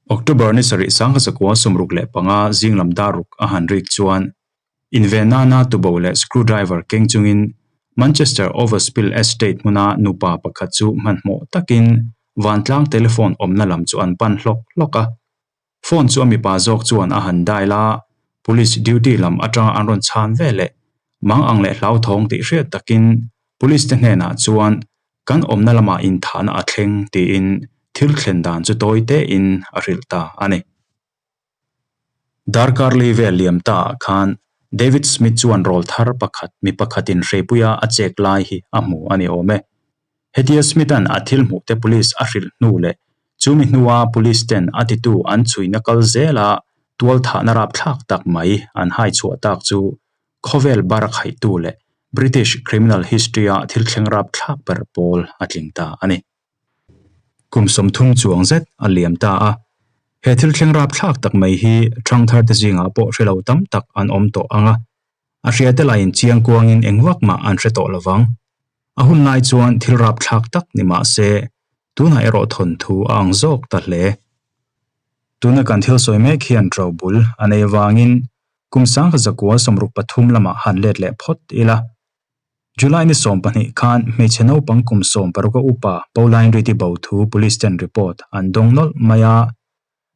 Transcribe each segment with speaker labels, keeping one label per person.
Speaker 1: October ni sarih 1965 zinglam dar ruk a han rik chuan inven nana tubo leh screwdriver keng chungin Manchester Overspill Estate hmuna nupa pakhat chu hmanhmawh takin vantlang telephone awmna lam chu an pan hlawk hlawk a. Phone chu a mipa zawk chuan a han dial a, police duty lam atanga an rawn chhan ve leh mang ang leh hlauthawng tih hriat takin police te hnenah chuan kan awmna lamah inthahna a thleng tiin thil thlen dan chu tawi tein a hrilh ta a ni. Darkar li vel liam ta ah khan David Smith chuan rawl thar pakhat mi pakhatin hreipuia a chek lai hi a hmu a ni awm e. Hetia Smith-a'n a thil hmuh te police a hrilh hnu leh chumi hnua police ten a titu an chhuina kal zela tualthahna rapthlak tak mai an hai chhuah tak chu khawvel bar khaihtu leh British criminal history-a thil thleng rapthlak ber pawl a tling ta a ni. Kum 30 chuang zet a liam ta a, he thil thleng rapthlak tak mai hi ṭhangthar te zingah pawh hre lo tam tak an awm tawh ang a, a hriate laiin chiang kuangin eng vak mah an hre tawh lovang. A hun lai chuan thil rapthlak tak ni mah se, tunah erawh thawnthu a ang zawk ta hle. Tuna kan thil sawi mek hian ṭo bul a nei avangin kum 1963 lamah han let leh phawt ila. July ni 12 khan hmeichhe naupang kum 16 a upa Pauline Riti bo thu police ten report an dawng nawlh mai a.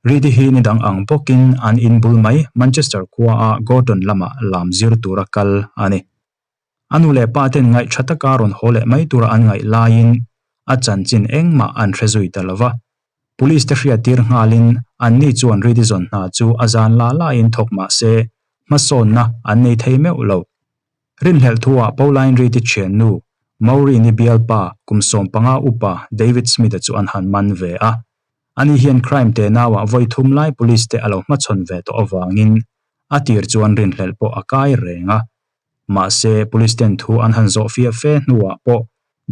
Speaker 1: Riti hi ni dang ang bawkin an in bul mai Manchester khua a Gorton lamah lam zir tura kal a ni. A nu leh pa ten ngaih tha taka rawn haw leh mai tura an ngaih laiin a chanchin engmah an hre zui ta lo va. Police te hriattir nghalin anni chuan Riti zawn hna chu a zan la laiin thawk mah se hmasawnna an nei thei meuh lo. Rinhlelh thuah Pauline Riti thiannu Maureen-i bialpa kum 15 upa David Smith-a chu an han man ve a. Ani hian crime te nauah vawi thum lai police te a lo hmachhawn ve tawh avangin a tir chuan rinhlelh pawh a kai reng a. Mahse, police ten thu an han zawh fiah fe hnuah pawh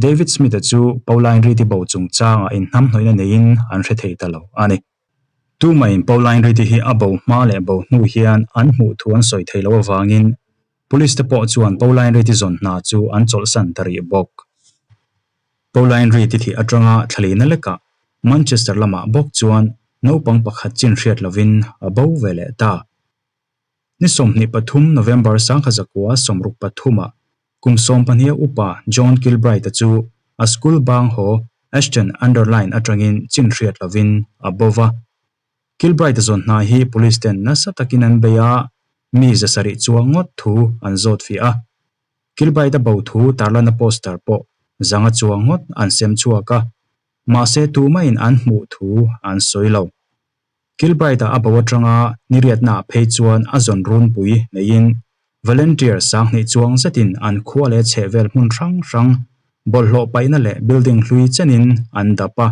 Speaker 1: David Smith-a chu Pauline Riti bo chungchangah inhnamhnawihna neiin an hre thei ta lo a ni. Tumah-in Pauline Riti hi a bo hma leh bo hnu hian an hmuh thu an sawi thei lo avangin police te pawh chuan Pauline Riti zawn hna chu an chawlhsan ta rih bawk. Pauline Riti thih atanga thlalina lekah Manchester lamah bawk chuan naupang pakhat chin hriat lovin a bo ve leh ta. Ni 23 November 1963 ah kum 12 a upa John Kilbride-a chu a school bang haw Ashton Underline atangin chin hriat lovin a bo va. Kilbride-a zawn hna hi police ten nasa takin an bei a, mi 700 chuang ngawt thu an zawt fiah a. Kilbride-a bo thu tarlana poster pawh 500 chuang ngawt an sem chhuak a, mahse tumah-in an hmuh thu an sawi lo. Kilbride-a a bo atanga niriatnaah phei chuan a zawn runpui neiin volunteer 2000 chuang zetin an khua leh chhehvel hmun hrang hrang bawlhhlawh paihna leh building hlui chenin an dap a.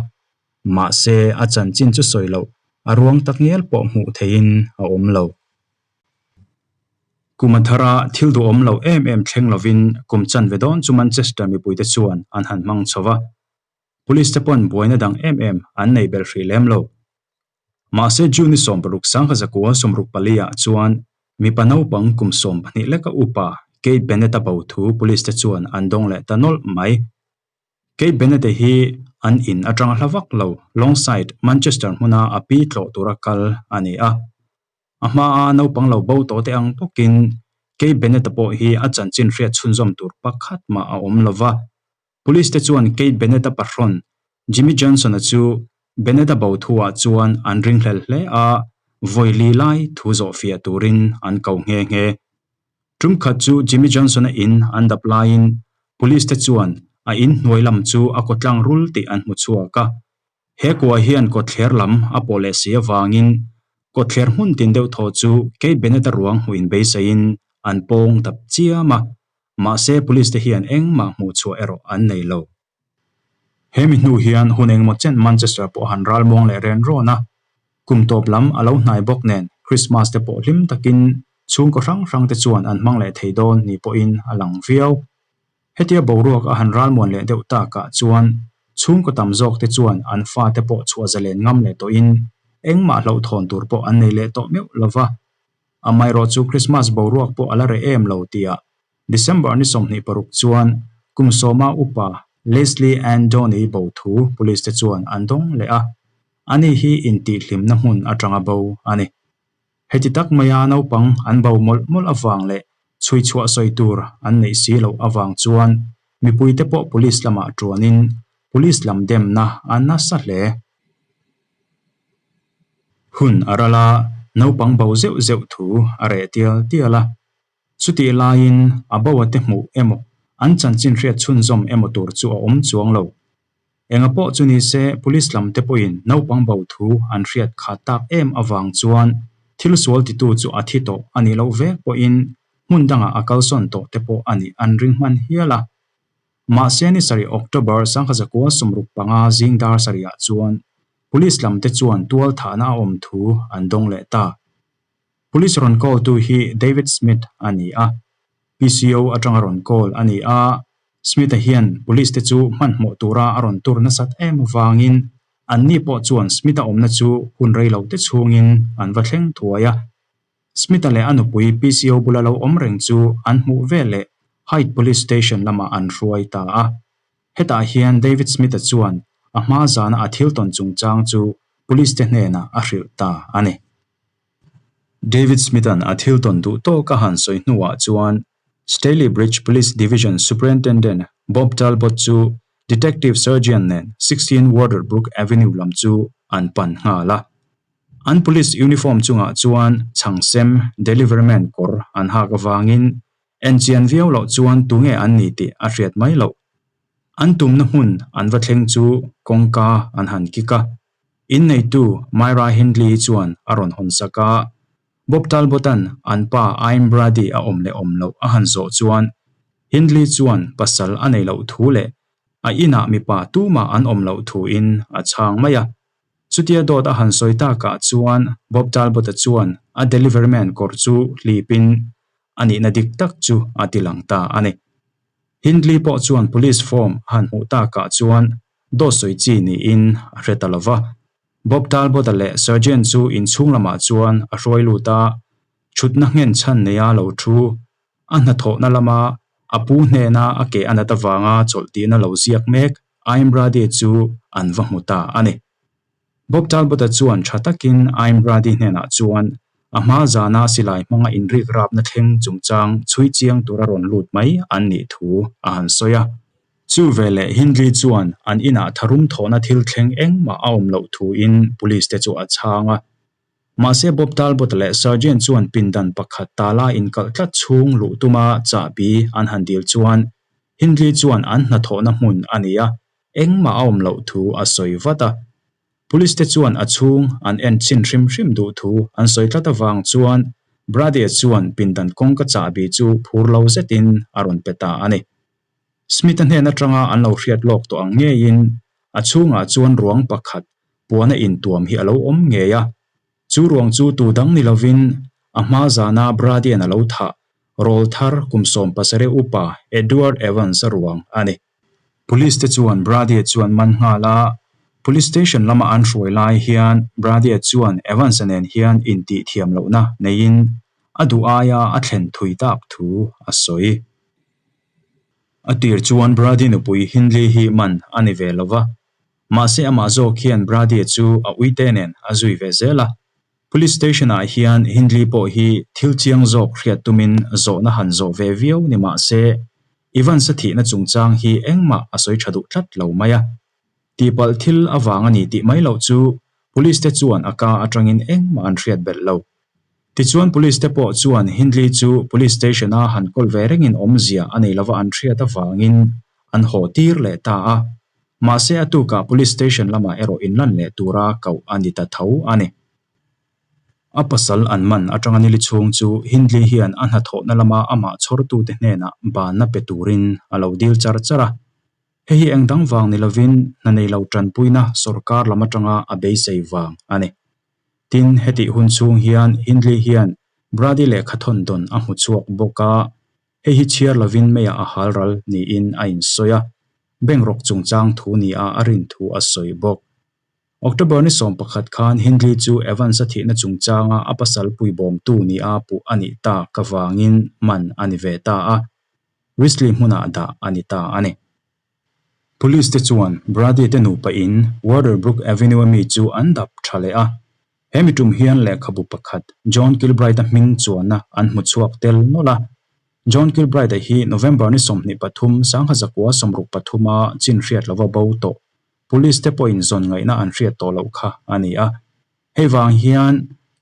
Speaker 1: Mahse, a chanchin chu sawi loh a ruang takngial pawh hmuh theihin a awm lo. Kum a thar a, thil duhawm lo em em thleng lovin kum chanve dawn chu Manchester mipuite chuan an han hmang chho va. Police te pawn buaina dang em em an nei ber hrih lem lo. Mahse June ni 16 1964 ah chuan mipa naupang kum 12 leka upa Kate Bennett-a bo thu police te chuan an dawng leh ta nawlh mai. Kate Bennett-a hi an in atanga hla vak lo Longsight, Manchester hmuna a pi tlawh tura kal a ni a. A hmaa naupang lo bo tawh te ang bawkin Kate Bennett-a pawh hi a chanchin hriat chhunzawm tur pakhat mah a awm lova. Police te chuan Kate Bennett-a pahrawn Jimmy Johnson-a chu Bennett-a bo thuah chuan an ringhlel hle a, vawi li lai thu zawh fiah turin an ko nghe nghe. Tum khat chu Jimmy Johnson-a in an dap laiin police te chuan a in hnuai lam chu a kawtlang rul tih an hmu chhuak a. He kua hian kawtthler lam a pawh leh si avangin kawtthler hmun tin deuh thaw chu Kate Bennett-a ruang hmuh inbeisaiin an pawng dap chiam a. Mahse police te hian engmah hmuh chhuah erawh an nei lo. He mi hnu hian hun engmaw chen Manchester pawh han ral muang leh ren rawn a, kum tawp lam a lo hnai bawk nen Christmas te pawh hlim takin chhungkaw hrang hrang te chuan an hmang leh thei dawn ni pawhin a lang viau. Hetia boruak a han ral muan leh deuh takah chuan chhungkaw tam zawk te chuan an fa te pawh chhuah zalen ngam leh tawhin engmah hlauhthawn tur pawh an nei leh tawh meuh lova. Amaherawh chu Christmas boruak pawh a la reh em lo tia December ni 26 chuan kum 10 upa Leslie Ann Downey bo thu police te chuan an dawng leh a. Ani hi intihhlimna hmun atanga bo a ni. Heti tak maia naupang an bo mawlh mawlh avang leh chhui chhuah sawi tur an neih si loh avang chuan mipuite pawh police lamah tuanin police lam demna a nasa hle. Hun a ral a, naupang bo zeuh zeuh thu a reh tial tial a. Chutih laiin a boa te hmuh emaw an chanchin hriat chhunzawm emaw tur chu a awm chuang lo. Enga pawh chu ni se police lam te pawhin naupang bo thu an hriat khat tak em avang chuan thil sual titu chu a thi tawh a nih loh vek pawhin hmun dangah a kalsawn tawh te pawh a nih an ring hman hial a. Mahse ni sarih October sangkhazakua 65 zing dar sarihah chuan police lam te chuan tual thahna a awm thu an dawng leh ta. Police rawn call tu hi David Smith a ni a, PCO atanga rawn call a ni a, Smith-a hian police te chu hmanhmawh tura a rawn tur nasat em avangin anni pawh chuan Smith-a awmna chu hun rei lo te chhungin an va thleng thuai a. Smith-a leh a nupui PCO bula lo awm reng chu an hmuh veleh Hyde Police Station lamah an hruai ta a. Hetah hian David Smith-a chuan a hma zana a thil tawn chungchang chu police te hnenah a hrilh ta a ni. David Smith-a'n a thil tawn duh tawk a han sawi hnuah chuan Stalybridge Police Division Superintendent Bob Talbot chu Detective Sergeant nen 16 Waterbrook Avenue lam chu an pan nghal a. An police uniform chungah chuan chhangsem deliveryman kawr an hak avangin enchian viau loh chuan tunge an ni tih a hriat mai loh. An tumna hmun an va thleng chu kawngka an han kik a. Inneitu Myra Hindley chuan a rawn hawn sak a, Bob Talbot-a'n an pa Aim Brady a awm leh awm loh a han zawh chuan Hindley chuan pasal a nei loh thu leh a inah mipa tumah an awm loh thuin a chhang mai a. Chutia dawt a han sawi takah chuan Bob Talbot-a chuan a delivery man kawr chu hlipin a nihna dik tak chu a ti lang ta a ni. Hindley pawh chuan police form a han hmuh takah chuan Dawt sawi chi niin a hre ta lo va. Bob Talbot-a leh Sergeant chu inchhung lamah chuan a hruai lut a, thutna nghen chhan neia lo thu, a hnathawhna lama a pu hnena a ke a nat avanga chawlh tihna lo ziak mek Aim Brady chu an va hmu ta a ni. Bob Talbot-a chuan tha takin Aim Brady hnenah chuan a hma zana silai hmanga inrik rapna thleng chungchang chhui chiang tura rawn lut mai an nih thu a han sawi a. Chu veleh Hindley chuan an inah tharum thawhna thil thleng engmah a awm loh thuin police te chu a chhang a. Mahse Bob Talbot leh Sergeant chuan pindan pakhat tala inkalh tlat chhung luh tuma chahbi an han dil chuan Hindley chuan an hnathawhna hmun a ni a, engmah a awm loh thu a sawi vat a. Police te chuan a chhung an en chhin hrim hrim duh thu an sawi tlat avang chuan Brady-a chuan pindan kawngka chahbi chu phur lo zetin a rawn pe ta a ni. Smith-a hnen atanga an lo hriat lawk tawh ang ngeiin a chhungah chuan ruang pakhat puana intuam hi a lo awm ngei a. Chu ruang chu tu dang ni lovin a hma zana Brady-a'n a lo thah rawl thar kum 17 upa Edward Evans-a ruang a ni. Police te chuan Brady-a chuan man nghal a, Police Station lama an hruai lai hian Brady-a chuan Evans-a nen hian intihthiam lohna neiin a duh aia a thlen thui tak thu a sawi. A tir chuan Brady nupui Hindley hi man a ni ve lo va, mahse amah zawk hian Brady chu a uite nen a zui ve zel a. Police station ah hian Hindley pawh hi thil chiang zawk hriat tumin zawhna han zawh ve viau ni mahse Evans-a thihna chungchang hi engmah a sawi tha duh tlat lo mai a. Tihpalh thil avang a ni tih mai loh chu Police te chuan a ka atangin engmah an hriat belh lo. Tichuan Police te pawh chuan Hindley chu Police Station a han kawl ve rengin awmzia a nei lova an hriat avangin an haw tir leh ta a. Mahse a tukah Police Station lamah erawh inlan leh tura koh a ni ta tho a ni. A pasal an man atanga nili chhung chu Hindley hian a hnathawhna lama amah chhawrtute hnenah banna pe turin a lo dil char char a. Hei hi eng dang vang ni lovin hna nei lo tanpuina sorkar lam atanga a beisei vang a ni. Tin, hetih hun chhung hian Hindley hian Brady lehkha thawn dawn a hmu chhuak bawk a, hei hi chhiar lovin meiah a hal ral niin a insawi a, bank rawk chungchang thu nia a rin thu a sawi bawk. October ni 11 khan Hindley chu Evans-a thihna chungchanga a pasal puibawmtu nia puh a nih tak avangin man a ni ve ta a, Risley hmunah dah a ni ta a ni. Police te chuan Brady te nupa in Waterbrook Avenue a mi chu an dap tha leh a. He mi tum hian lehkhabu pakhat John Kilbride-a hming chuanna an hmu chhuak tel nawlh a. John Kilbride-a hi November ni 23 1963 a chin hriat lova bo tawh Police te pawhin zawn ngaihna an hriat tawh loh kha a ni a. Hei vang hian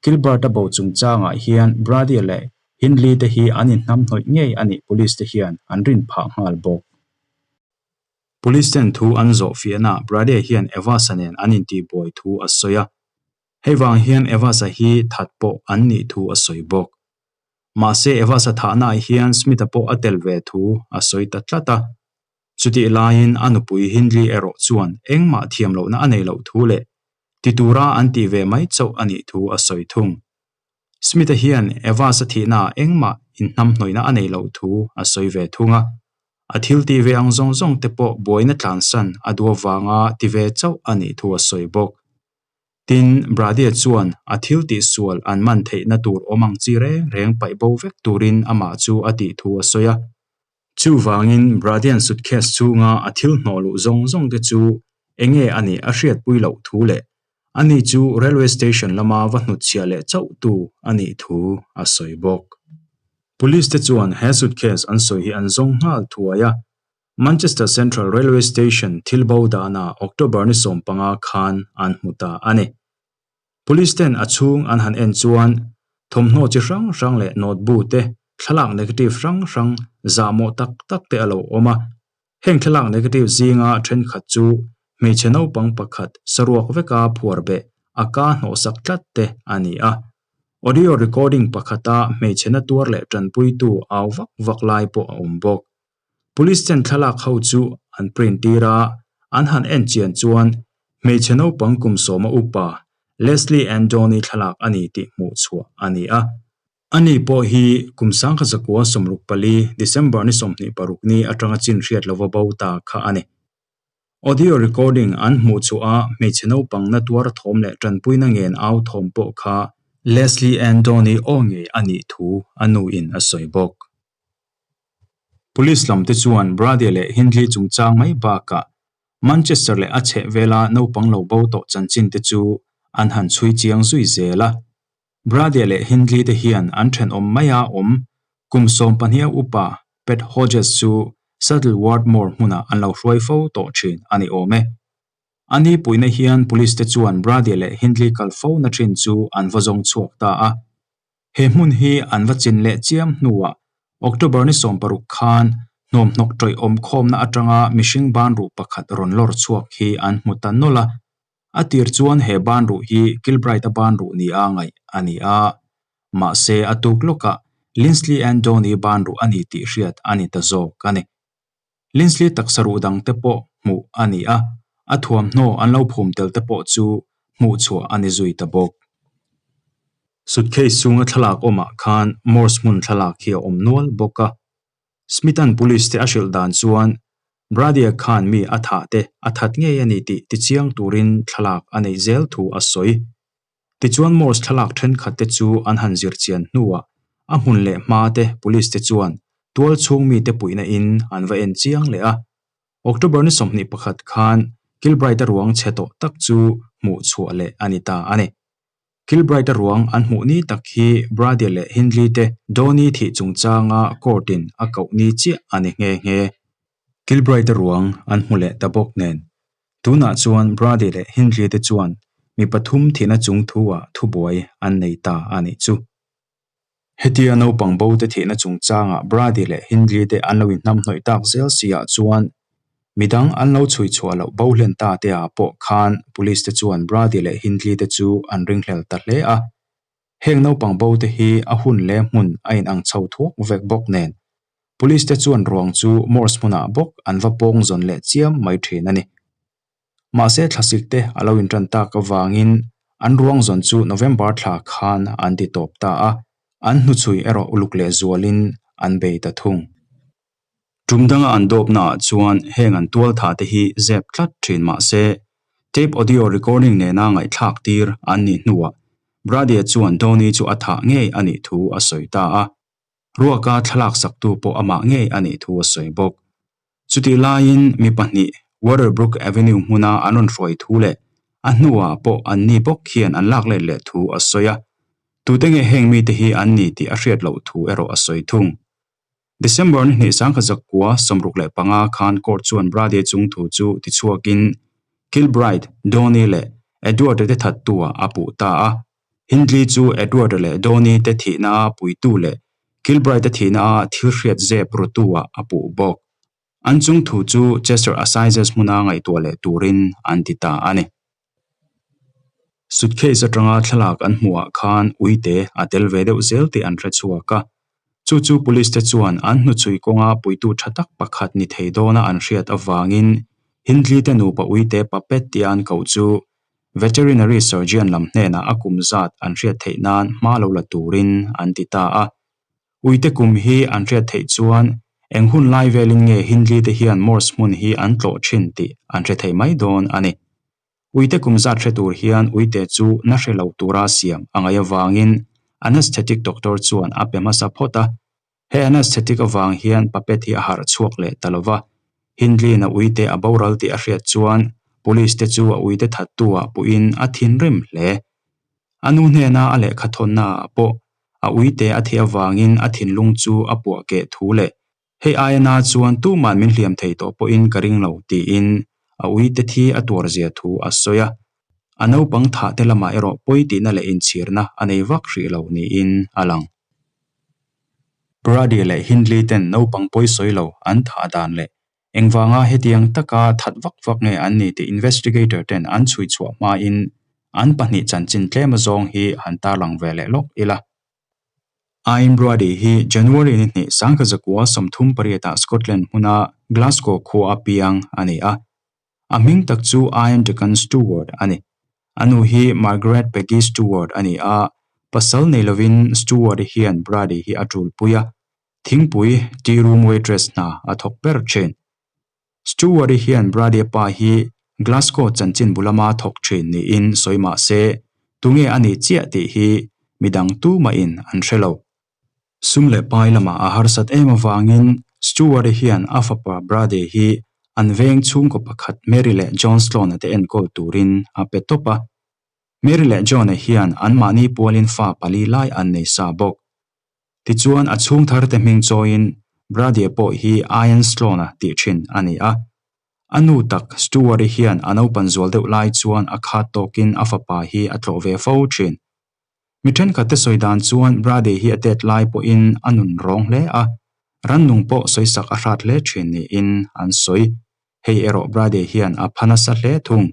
Speaker 1: Kilbert-a bo chungchangah hian Brady-a leh Hindley te hi an inhnamhnawih ngei a nih Police te hian an rin phah nghal bawk. Police ten thu an zawh fiahnaah Brady-a hian Evas-a nen an intihbuai thu a sawi a. Hei vang hian Evas-a hi that pawh an nih thu a sawi bawk. Mahse Evas-a thahnaah hian Smith-a pawh a tel ve thu a sawi ta tlat a. Chutih laiin a nupui Hindley erawh chuan engmah thiam lohna a nei loh thu leh ti tura an tih ve mai chauh a nih thu a sawi thung. Smith-a hian Evans-a thihnaah engmah inhnamhnawihna a nei loh thu a sawi ve thung a, a thil tih ve ang zawng zawng te pawh buaina tlansan a duh avanga ti ve chauh a nih thu a sawi bawk. Tin, Brady-a chuan a thil tihsual an man theihna tur awm ang chi reng reng paih bo vek turin amah chu a tih thu a sawi a. Chuvangin Bradian suitcase chhunga a thil hnawh luh zawng zawng te chu enge a nih a hriatpui loh thu leh ani chu railway station lama va hnutchhiah leh chauh tu a nih thu a sawi bawk. Police te chuan he suitcase an sawi hi an zawng nghal thuai a, Manchester Central Railway Station thil bo danah October ni 15 khan an hmu ta a ni. Police ten a chhung an han en chuan thawmhnaw chi hrang hrang leh notebook te, thlalak negative hrang hrang zahmawh tak tak te a lo awm a. Heng thlalak negative zinga thenkhat chu hmeichhe naupang pakhat saruak veka phuar beh a ka hnawhsak tlat te a ni a. Audio recording pakhata hmeichhe na tuar leh tanpuitu au vak vak lai pawh a awm bawk. Police ten thlalak ho chu an print tir a, an han en chian chuan hmeichhe naupang kum sawma upa Leslie Ann Downey thlalak a ni tih hmuh chhuah a ni a. Ani pawh hi kum 1964 December ni 26 ni atanga chin hriat lova bo ta kha a ni. Audio recording an hmuh chhuah a hmeichhe naupang na tuar thawm leh tanpuina ngen au thawm pawh kha Leslie Ann Downey aw ngei a nih thu a nuin a sawi bawk. Police lam te chuan Brady leh Hindley chungchang mai bakah Manchester leh a chhehvela naupang lo bo tawh chanchin te chu an han chhui chiang zui zel a. Brady leh Hindley te hian an thenawm maia awm kum 12 upa Pat Hodges chu Saddleworth Moor hmunah an lo hruai fo tawh thin a ni awm e. A ni puihna hian police te chuan Brady leh Hindley kal fo na thin chu an va zawng chhuak ta a. He hmun hi an va chin leh chiam hnuah October ni 16 khan hnawmhnawk tawih awm khawmna atanga mihring banruh pakhat rawn lawr chhuak hi an hmu ta nawlh a. A tir chuan he banruh hi Kilbride-a banruh nia ngaih a ni a. Mahse a tuk lawkah Linsley and Downey banruh a ni tih hriat a ni ta zawk a ni. Linsley taksa ruh dang te pawh hmuh a ni a, a thuamhnaw an lo phum tel te pawh chu hmuh chhuah a ni zui ta bawk. Suitcase chhunga thlalak awmah khan Morse hmun thlalak hi a awm nual bawk a. Smith-a'n police te a hrilh dan chuan Brady-a khan mi a thah te a that ngei a ni tih tichiang turin thlalak a neih zel thu a sawi. Tichuan Morse thlalak thenkhat te chu an han zir chian hnuah a hmun leh hma te police te chuan tual chhung mite puihna in an va en chiang leh a. October ni 21 khan Kilbride-a ruang chhe tawh tak chu hmuh chhuah leh a ni ta a ni. Kilbride-a ruang an hmuh ni tak hi Brady leh Hindley te Donny thih chungchanga court-in a koh ni chiah a ni nghe nghe. Kilbride-a ruang an hmu leh ta bawk nen Tunah chuan Brady leh Hindley te chuan mi pathum thihna chung thu-ah thubuai an nei ta a nih chu. Hetia naupang bo te thihna chungchangah Brady leh Hindley te an lo inhnamhnawih tak zel si-ah chuan midang an lo chhui chhuah loh bo hlen ta te ah pawh khan police te chuan Brady leh Hindley te chu an ringhlel ta hle a. Heng naupang bo te hi a hun leh hmun a inang chho thuak vek bawk nen Police te chuan ruang chu Morse hmunah bawk an va pawng zawn leh chiam mai thin a ni. Mahse thlasik te a lo intan tak avangin an ruang zawn chu November thla khan an ti tawp ta a, an hnuchhui erawh uluk leh zualin an bei ta thung. Tum danga an dawpnaah chuan heng an tualtha te hi zep tlat thin mahse tape audio recording nena ngaihthlak tir an nih hnuah Brady-a chuan Donny chu a thah ngei a nih thu a sawi ta a. Ruaka thlalak saktu pawh amah ngei a nih thu a sawi bawk. Chutih laiin mi pahnih Waterbrook Avenue hmuna an rawn hruai thu leh a hnuah pawh anni bawk hian an lak let leh thu a sawi a. Tute nge heng mite hi an ni tih a hriat loh thu erawh a sawi thung. December ni hnih 1965 khan court chuan Brady chung thu chu tichhuakin Kilbride, Downey leh Edward-a te thattu-ah a puh ta a. Hindley chu Edward-a leh Downey te thihna-a puitu leh Kilbride-a thihna-a thil hriat zep rutu-ah a puh bawk. An chung thu chu Chester Assizes hmuna ngaihtuah leh turin an ti ta a ni. Suitcase atanga thlalak an hmuhah khan uite a tel ve deuh zel tih an hre chhuak a. Chu chu police te chuan an hnuchhui kawnga puitu tha tak pakhat ni thei dawna an hriat avangin Hindley te nupa uite puppet tia an koh chu veterinary surgeon lam hnenah a kum zat an hriat theih nan hma lo la turin an ti ta a. Uite kum hi an hriat theih chuan eng hun lai velin nge Hindley te hian Morse hmun hi an tlawh thin tih an hre thei mai dawn a ni. Uite kum zat hre tur hian uite chu na hre lo tura siam a ngaih avangin anesthetic doctor chuan a pe hmasa phawt a. He anesthetic avang hian puppet hi a harh chhuak leh ta lo va. Hindley-in a uite a boral tih a hriat chuan police te chu a uite thattu-ah puhin a thinrim hle. A nu hnena a lehkha thawnnaah pawh a uite a thih avangin a thinlung chu a puah keh thu leh hei aia na chuan tuman min hliam thei tawh pawhin ka ring lo tiin a uite thi a tuar zia thu a sawi a. A naupang thah te lamah erawh pawi tihna leh inchhirna a nei vak hrih lo niin a lang. Brady leh Hindley ten naupang pawi sawi lo an thah dan leh Engvanga hetiang taka that vak vak nge an ni tih investigator ten an chhui chhuah hmain an pahnih chanchin tlem azawng hi han tarlang ve leh lawk ila. Ian Brady hi January ni hnih 1938 ah Scotland hmuna Glasgow khua a piang a ni a. A hming tak chu Ian Duncan Stewart a ni. A nu hi Margaret Peggy Stewart a ni a, pasal nei lovin Stewart hian Brady hi a tulpui a, Thingpui tea room waitress hna a thawk ber thin. Stewart-i hian Brady-a pa hi Glasgow chanchin bu lama thawk thin niin sawi mah se, tunge a nih chiah tih hi midang tumahin an hre lo. Sum leh pai lamah a harsat em avangin Stewart-i hian a fapa Brady hi an veng chhungkaw pakhat Mary leh John Sloan-a te enkawl turin a pe tawp a. Mary leh John-a hian anmahni pualin fa pali lai an nei sa bawk. Tichuan a chhung tharte hming chawiin Brady-a pawh hi Ian Sloan-a tih thin a ni a. A nu tak Stewart-i hian a naupan zual deuh lai chuan a khat tawkin a fapa hi a tlawh ve fo thin. Mi thenkhatte sawi dan chuan Brady hi a tet lai pawhin a nun rawng hle a, rannung pawh sawisak a hrat hle thin niin an sawi. Hei erawh Brady hian a pha nasa hle thung.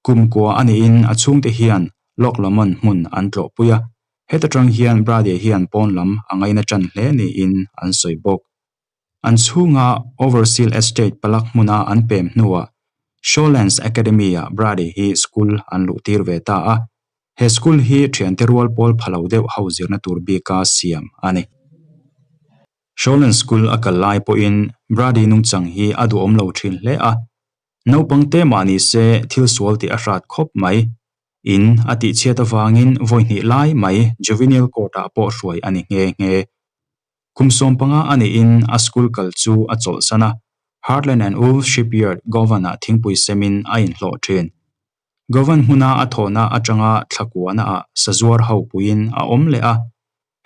Speaker 1: Kum kua a niin a chhungte hian Loch Lomond hmun an tlawhpui a, heta tang hian Brady hian pawn lam a ngaina tan hle niin an sawi bawk. An chhunga Overseal Estate palak hmuna an pem hnuah Shawlands Academy-ah Brady hi school an luhtir ve ta a, he school hi thiante rual pawl pha lo deuh ho zirna tur bika siam a ni. Shawlands School a kal lai pawhin Brady nungchang hi a duhawm lo thin hle a, Naupang te mah ni se thil sual tih a hrat khawp mai. In a tihchhiat avangin vawi hnih lai mai Juvenile Court-ah pawh hruai a ni nghe nghe. Kum 15 a nihin a school kal chu a chawlhsan a, Hartland and Wolff Shipyard Govan-ah thingpui semin a inhlawh thin. Govan hmuna a thawhna atanga thlakuahnaah sazuar ho puiin a awm leh a.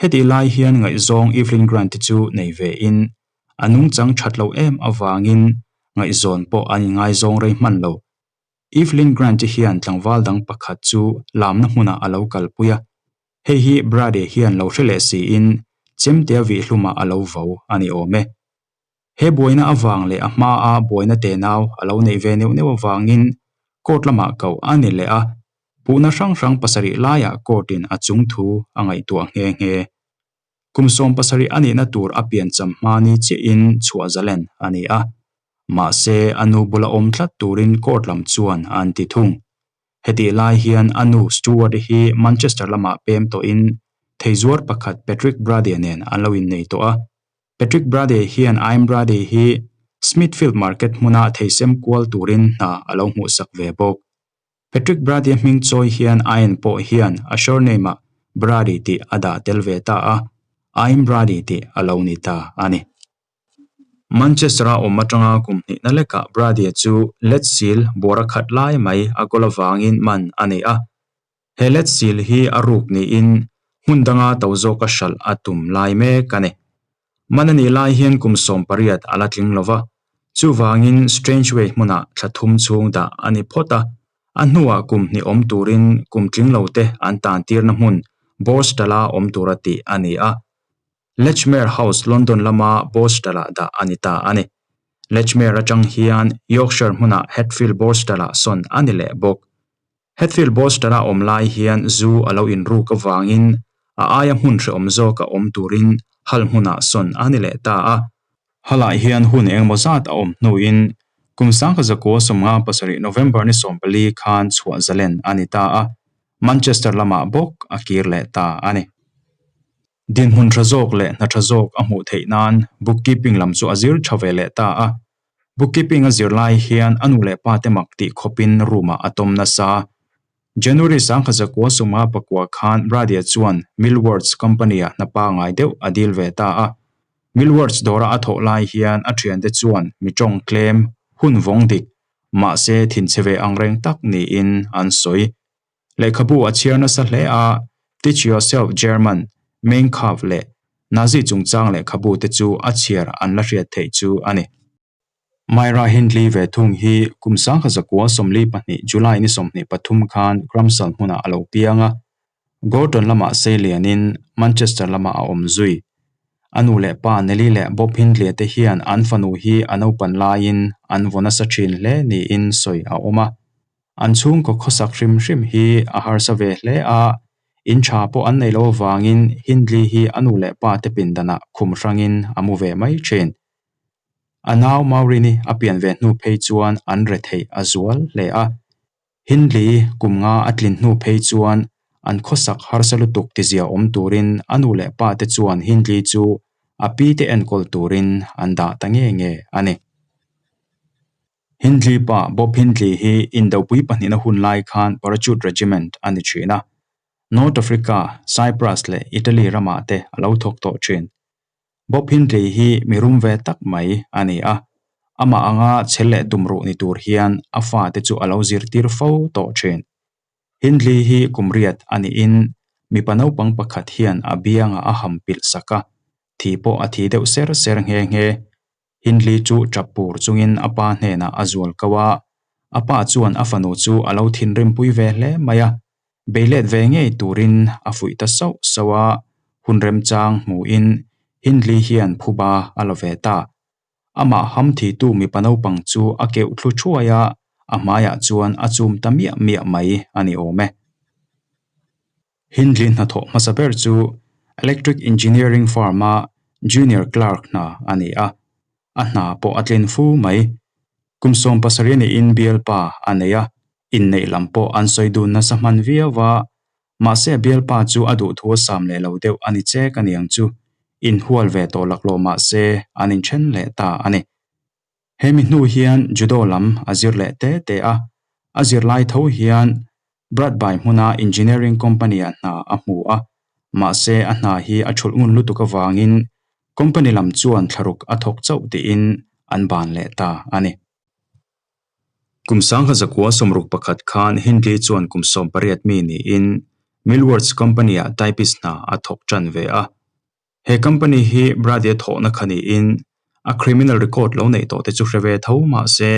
Speaker 1: Hetih lai hian ngaihzawng Evelyn Grant-i chu nei ve in, a nungchang that loh em avangin ngaihzawn pawh an inngaizawng rei hman lo. Evelyn Grant-i hian tlangval dang pakhat chu lamna hmunah a lo kalpui a, hei hi Brady hian lo hre leh siin chemtea vihhlumah a lo vo a ni awm e. He buaina avang leh a hmaa buaina tenau a lo neih ve neuh neuh avangin court lamah koh a ni leh a, puhna hrang hrang pasarih laiah court-in a chung thu a ngaihtuah nghe nghe. Kum 70 a nihna tur a piancham hma ni chiahin chhuah zalen a ni a, mahse a nu bula awm tlat turin court lam chuan an ti thung. Hetih lai hian a nu Stewart-i hi Manchester lamah pem tawhin theizuar pakhat Patrick Brady-a nen an lo innei tawh a. Patrick Brady hian I'm Brady hi Smithfield Market hmuna theisem kual turin hna a lo hmuhsak ve bawk. Patrick Brady-a hming chawi hian Ian pawh hian a surname-ah Brady tih a dah tel ve ta a, I'm Brady tih a lo ni ta a ni. Manchester-a awm atanga kum hnihna lekah Brady-a chu let sil bawra khat lai mai a goal avangin man a nei a. He let sil hi a ruk niin hmun danga to zawka hralh a tum lai mek a ni. Man a nih lai hian kum 18 a la tling lo va, chuvangin Strange Way hmunah thla thum chhung dah a ni phawt a, a hnuah kum hnih awm turin kum tling lote an tantirna hmun Borstal-a awm tura tih a ni a. Lechmere House London lama Borstal-ah dah a ni ta a ni. Lechmere atang hian Yorkshire hmunah Hatfield Borstal-ah sawn a ni leh bawk. Hatfield Borstal-a awm lai hian zu a lo inruk avangin a aia hmun hrehawm zawka awm turin Hull hmunah sawn a ni leh ta a. Hull-ah hian hun engemaw zat a awm hnuin kum 1957 November ni 14 khan chhuah zalen a ni ta a, Manchester lamah bawk a kir leh ta a ni. Dinhmun tha zawk leh hna tha zawk a hmuh theih nan bookkeeping lam chu a zir tha ve leh ta a. Bookkeeping a zir lai hian a nu leh pa te mak tih khawpin room-ah a tawm nasa. January 1969 khan Brady-a chuan Millwards company-ah hna pangai deuh a dil ve ta a. Millwards dawra a thawh lai hian a thiante chuan mi tawng tlem, hun vawng dik, mahse thinchhe ve angreng tak niin an sawi. Lehkhabu a chhiar nasa hle a, Teach Yourself German, Mein Kampf leh Nazi chungchang lehkhabu te chu a chhiar an la hriat theih chu a ni. Myra Hindley ve thung hi kum 1942 July ni 23 khan Crumpsall hmunah a lo piang a, Gorton lamah sei lianin Manchester lamah a awm zui. A nu leh pa Nellie leh Bob Hindley te hian an fanu hi a naupan laiin an vaw nasa thin hle niin sawi a awm a. An chhungkaw khawsak hrim hrim hi a harsa ve hle a, in tha pawh an nei lo avangin Hindley hi a nu leh pa te pindanah khum hrangin a mu ve mai thin. A nau Maurini a pian ve hnu phei chuan an retheih a zual hle a. Hindley kum nga a tlin hnu phei chuan an khawsak harsa lutuk tizia awm turin a nu leh pa te chuan Hindley chu a pi te enkawl turin an dah ta nge nge a ni. Hindley pa Bob Hindley hi Indopui pahnihna hun lai khan Parachute Regiment a ni thin a, North Africa, Cyprus leh Italy ramah te a lo thawk tawh thin. Bob Hindley hi mi rum ve tak mai a ni a, amah anga chhel leh tumruh ni tur hian a fate chu a lo zirtir fo tawh thin. Hindley hi kum riat a niin mipa naupang pakhat hian a biangah a ham pilh sak a, thi pawh a thi deuh ser ser nghe nghe. Hindley chu tap pur chungin a pa hnenah a zual ko a, a pa chuan a fanu chu a lo thinrimpui ve hle mai a, beilet ve ngei turin a fuih ta sauh sauh a, hun remchang hmuhin Hindley hian phuba a la ve ta. Amah ham thitu mipa naupang chu a keuh thlu thuai a, a hmaiah chuan a chum ta miah miah mai a ni awm e. Hindley hnathawh hmasa ber chu Electric Engineering firm-a Junior Clerk hna a ni a, a hna pawh a tlin fu mai. Kum 70 niin bialpa a nei a, inneih lam pawh an sawi dun nasa hman viau va, mahse a bialpa chu a duhthu a sam leh lo deuh a ni chek a niang chu, inhual ve tawh laklawh mahse an inthen leh ta a ni. Hemi hnu hian Judo lam a zir leh te te a, a zirlai tho hian Bradby hmuna engineering company-ah hna a hmu a, mahse a hna hi a thulh ngun lutuk avangin company lam chuan thlaruk a thawk chauh tiin an ban leh ta a ni. Kum 1961 khan Hindley chuan kum 18 mi niin Millwards company-ah typist hna a thawk tan ve a. He company hi Brady-a thawhna kha niin a criminal record lo neih tawh te chu hre ve tho mahse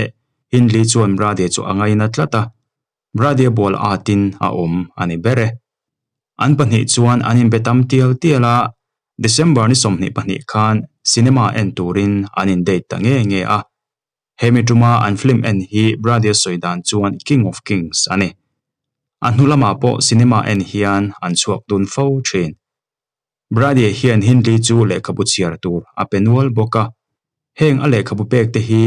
Speaker 1: Hindley chuan Brady chu a ngaina tlat a, Brady-a bual atin a awm a ni ber e. An pahnih chuan an inbe tam tial tial a, December ni 22 khan cinema en turin an in date ta nge nge a. Hemi tuma an film en hi Brady-a sawi dan chuan King of Kings a ni. A hnu lamah pawh cinema en hian an chhuak dun fo thin. Brady hian Hindley chu lehkhabu chhiar tur a pe nual bawk a, heng a lehkhabu pek te hi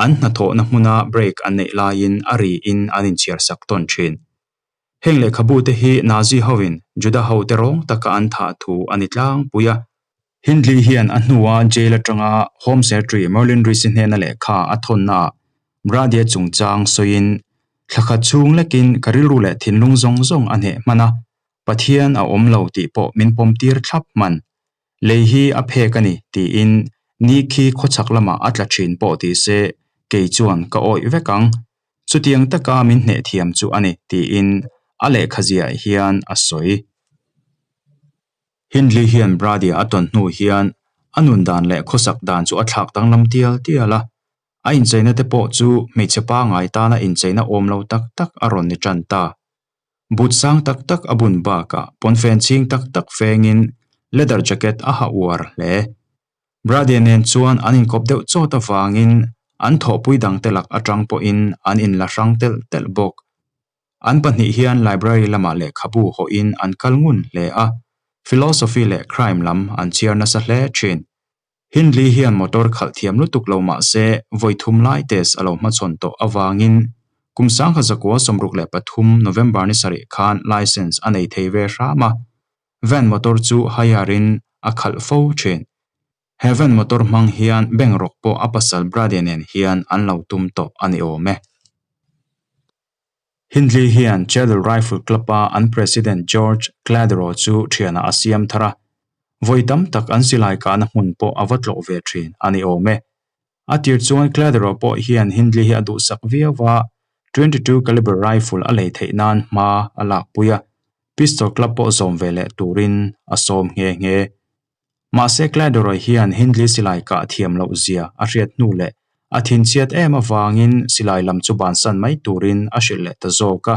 Speaker 1: an hnathawhna hmuna break an neih laiin a riin an inchhiar sak tawn thin. Heng lehkhabu te hi Nazi hoin Juda hote rawng taka an thah thu a ni tlangpui a. Hindley hian a hnua jail atanga Home Secretary Merlyn Rees-i hnena lehkha a thawnnaah Brady-a chungchang sawiin, Thla khat chhung lekin ka rilru leh thinlung zawng zawng a hneh hman a, Pathian a awm lo tih pawh min pawm tir thlap hman. Lei hi a phek a ni, tiin Ni khi khawchhak lamah a tla thin pawh ti se kei chuan ka awih vek ang. Chutiang taka min hneh thiam chu a ni, tiin a lehkha ziah hian a sawi. Hindley hian Brady-a a tawn hnu hian a nun dan leh khawsak dan chu a thlak danglam tial tial a. A incheina te pawh chu hmeichhe pangngai tana incheina awm lo tak tak a rawn ni tan ta. But sang tak tak a bun bakah pawnfen chhing tak tak fengin leather jacket a ha uar hle. Brady-a nen chuan an inkawp deuh chawt avangin an thawhpui dangte lak atang pawhin an inla hrang telh telh bawk. An pahnih hian library lamah lehkhabu hawhin an kal ngun hle a, philosophy leh crime lam an chhiar nasa hle thin. Hindley hian motor khalh thiam lutuk lo mah se vawi thum lai test a lo hmachhawn tawh avangin kum 1963 November ni sarih khan licence a nei thei ve hram a, van motor chu hire in a khalh fo thin. He van motor hmang hian bank rawk pawh a pasal Brady nen hian an lo tum tawh a ni awm e. Hindley hian Cheadle Rifle Club-a an President George Cladero chu thianah a siam thar a, vawi tam tak an silai kahna hmun pawh a va tlawh ve thin a ni awm e. A tir chuan Cladero pawh hian Hindley hi a duhsak viau a, 22 caliber rifle a lei theih nan hma a lakpui a, pistol club pawh zawm ve leh turin a sawm nghe nghe. Mahse Cladoroy hian Hindley silai kah thiam loh zia a hriat hnu leh a thinchhiat em avangin silai lam chu bansan mai turin a hrilh leh ta zawk a.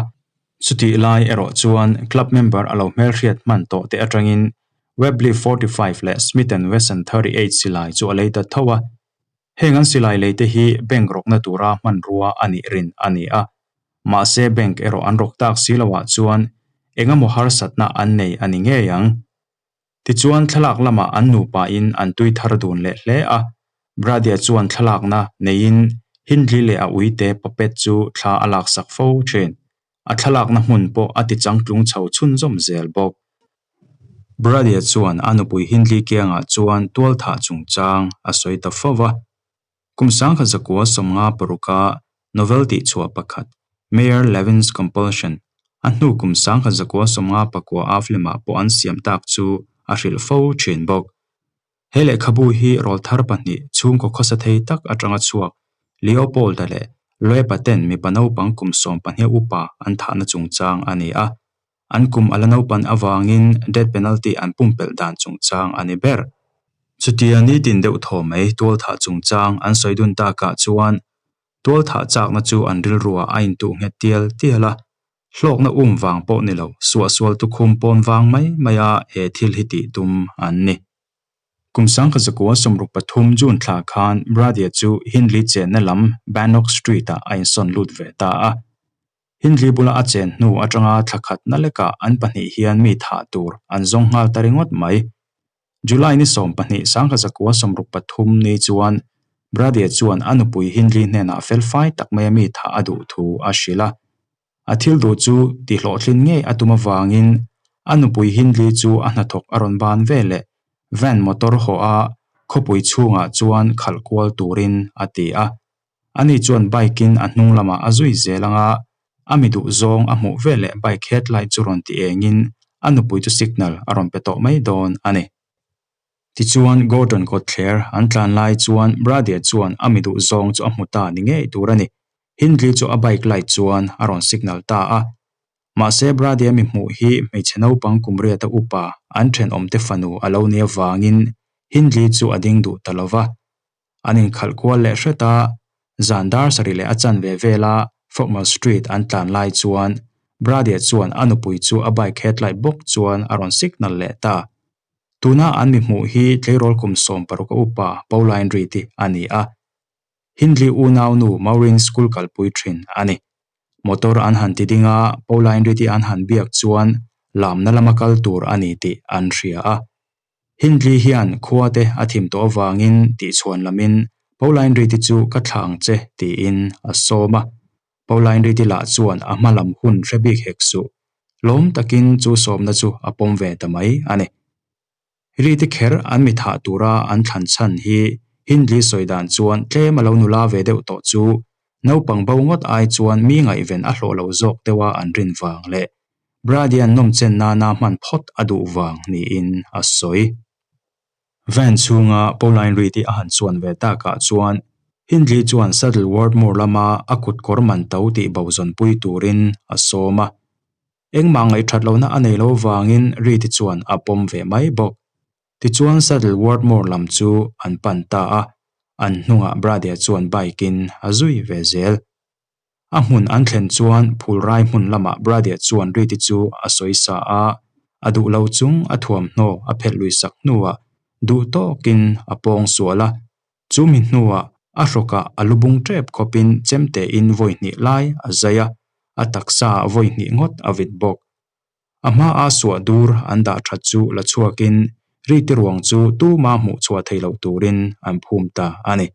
Speaker 1: Chutih lai erawh chuan club member a lo hmelhriat hman tawh te atangin Webley 45 leh Smith and Wesson 38 silai chu a lei ta tho a. Heng an silai lei te hi bank rawkna tura hmanrua a nih rin a ni a. Mahse bank erawh an rawk tak si loah chuan engemaw harsatna an nei a ni ngei ang. Tichuan thlalak lamah an nupain an tui thar dun leh hle a, Bradia chuan thlalakna neiin Hindley leh a uite puppet chu thla a laksak fo thin. A thlalakna hmun pawh a ti changtlung chho chhunzawm zel bawk. Bradia chuan a nupui Hindley kiangah chuan tualthah chungchang a sawi ta fo va. Kum 1956-a novel tihchhuah pakhat, Mayor Levin's Compulsion, a hnu kum 1959-a film-ah pawh an siam tak chu a hrilh fo thin bawk. He lehkhabu hi rawlthar pahnih chhungkaw khawsa thei tak atanga chhuak Leopold-a leh Loeb-a ten mipa naupang kum 12 upa an thahna chungchang a ni a. An kum a la naupan avangin death penalty an pumpelh dan chungchang a ni ber. Chutia nitin deuh thaw mai tualthah chungchang an sawi dun takah chuan tualthah chakna chu an rilruah a intuh nghet tial tial a, hlawkna um vang pawh ni lo, suahsual tukhum pawn vang mai maia he thil hi tih tum an ni. Kum 1963 June thla khan Bradia chu Hindley chenna lam Bannock Street-ah a insawn lut ve ta a. Hindley bula a chen hnu atanga thla khatna lekah an pahnih hian mi thah tur an zawng nghal ta ringawt mai. July ni 12 1963 ni chuan Brady-a chuan a nupui Hindley hnenah felfai tak maia mi thah a duh thu a hrilh a. A thil duh chu tihhlawhtlin ngei a tum avangin a nupui Hindley chu a hnathawk a rawn ban ve leh van motor haw a khawpui chhungah chuan khalh kual turin a ti a. Ani chuan bike-in a hnung lamah a zui zel ang a, a mi duh zawng a hmuh veleh bike headlight chu rawn ti engin a nupui chu signal a rawn pe tawh mai dawn a ni. Tichuan Gordon kawtthler an tlan lai chuan Brady-a chuan a mi duh zawng chu a hmu ta ni ngei tur a ni. Hindley chu a bike light chuan a rawn signal ta a. Mahse Brady-a mi hmuh hi hmeichhe naupang kum riata upa an thenawmte fanu a lo nih avangin Hindley chu a ding duh ta lo va. An inkhalh kual leh hret a, zan dar sarih leh a chanve vela Frogmore Street an tlan lai chuan Brady-a chuan a nupui chu a bike headlight bawk chuan a rawn signal leh ta. Tuna an mi hmuh hi tleirawl kum 16 a upa Pauline Reid-i a ni a. Hindley unaunu Maureen school kalpui thin a ni. Motor an han ti ding a, Pauline Reid-i an han biak chuan lamna lama kal tur a ni tih an hria a. Hindley hian khua te a thim tawh avangin tihchhuan lamin Pauline Reid-i chu ka thlah ang che tiin a sawm a. Pauline Reid-i lah chuan a hma lam hun hre bik hek suh. Lawm takin chu sawmna chu a pawm ve ta mai a ni. Reid-i kher an mi thah tura an thlan chhan hi Hindley sawi dan chuan tlem a lo nula ve deuh tawh chu naupang bo ngawt ai chuan mi ngaihven a hlawh lo zawk deuha an rin vang leh Brady-a'n nawmchen nana hman phawt a duh vang niin a sawi. Van chhunga Pauline Reid-i a han chuan ve takah chuan Hindley chuan Saddleworth Moor lama a kut kawr man to tih bo zawnpui turin a sawm a. Engmah ngaihthat lohna a nei lo vangin Reid-i chuan a pawm ve mai bawk. Tichuan Saddleworth Moor lam chu an pan ta a, an hnungah Brady-a chuan bike-in a zui ve zel. A hmun an thlen chuan phulrai hmun lamah Brady-a chuan Reed-i chu a sawi sa a, a duh lo chung a thuamhnaw a phelh lui sak hnuah duh tawkin a pawng sual a. Chu mi hnuah a hrawkah a lu bung tep khawpin chemtein vawi hnih lai a zai a, a taksa ah vawi hnih ngawt a vit bawk. A hmaa suah dur an dah that chu la chhuakin Reed-i ruang chu tuma hmuh chhuah thei loh turin an phum ta a ni.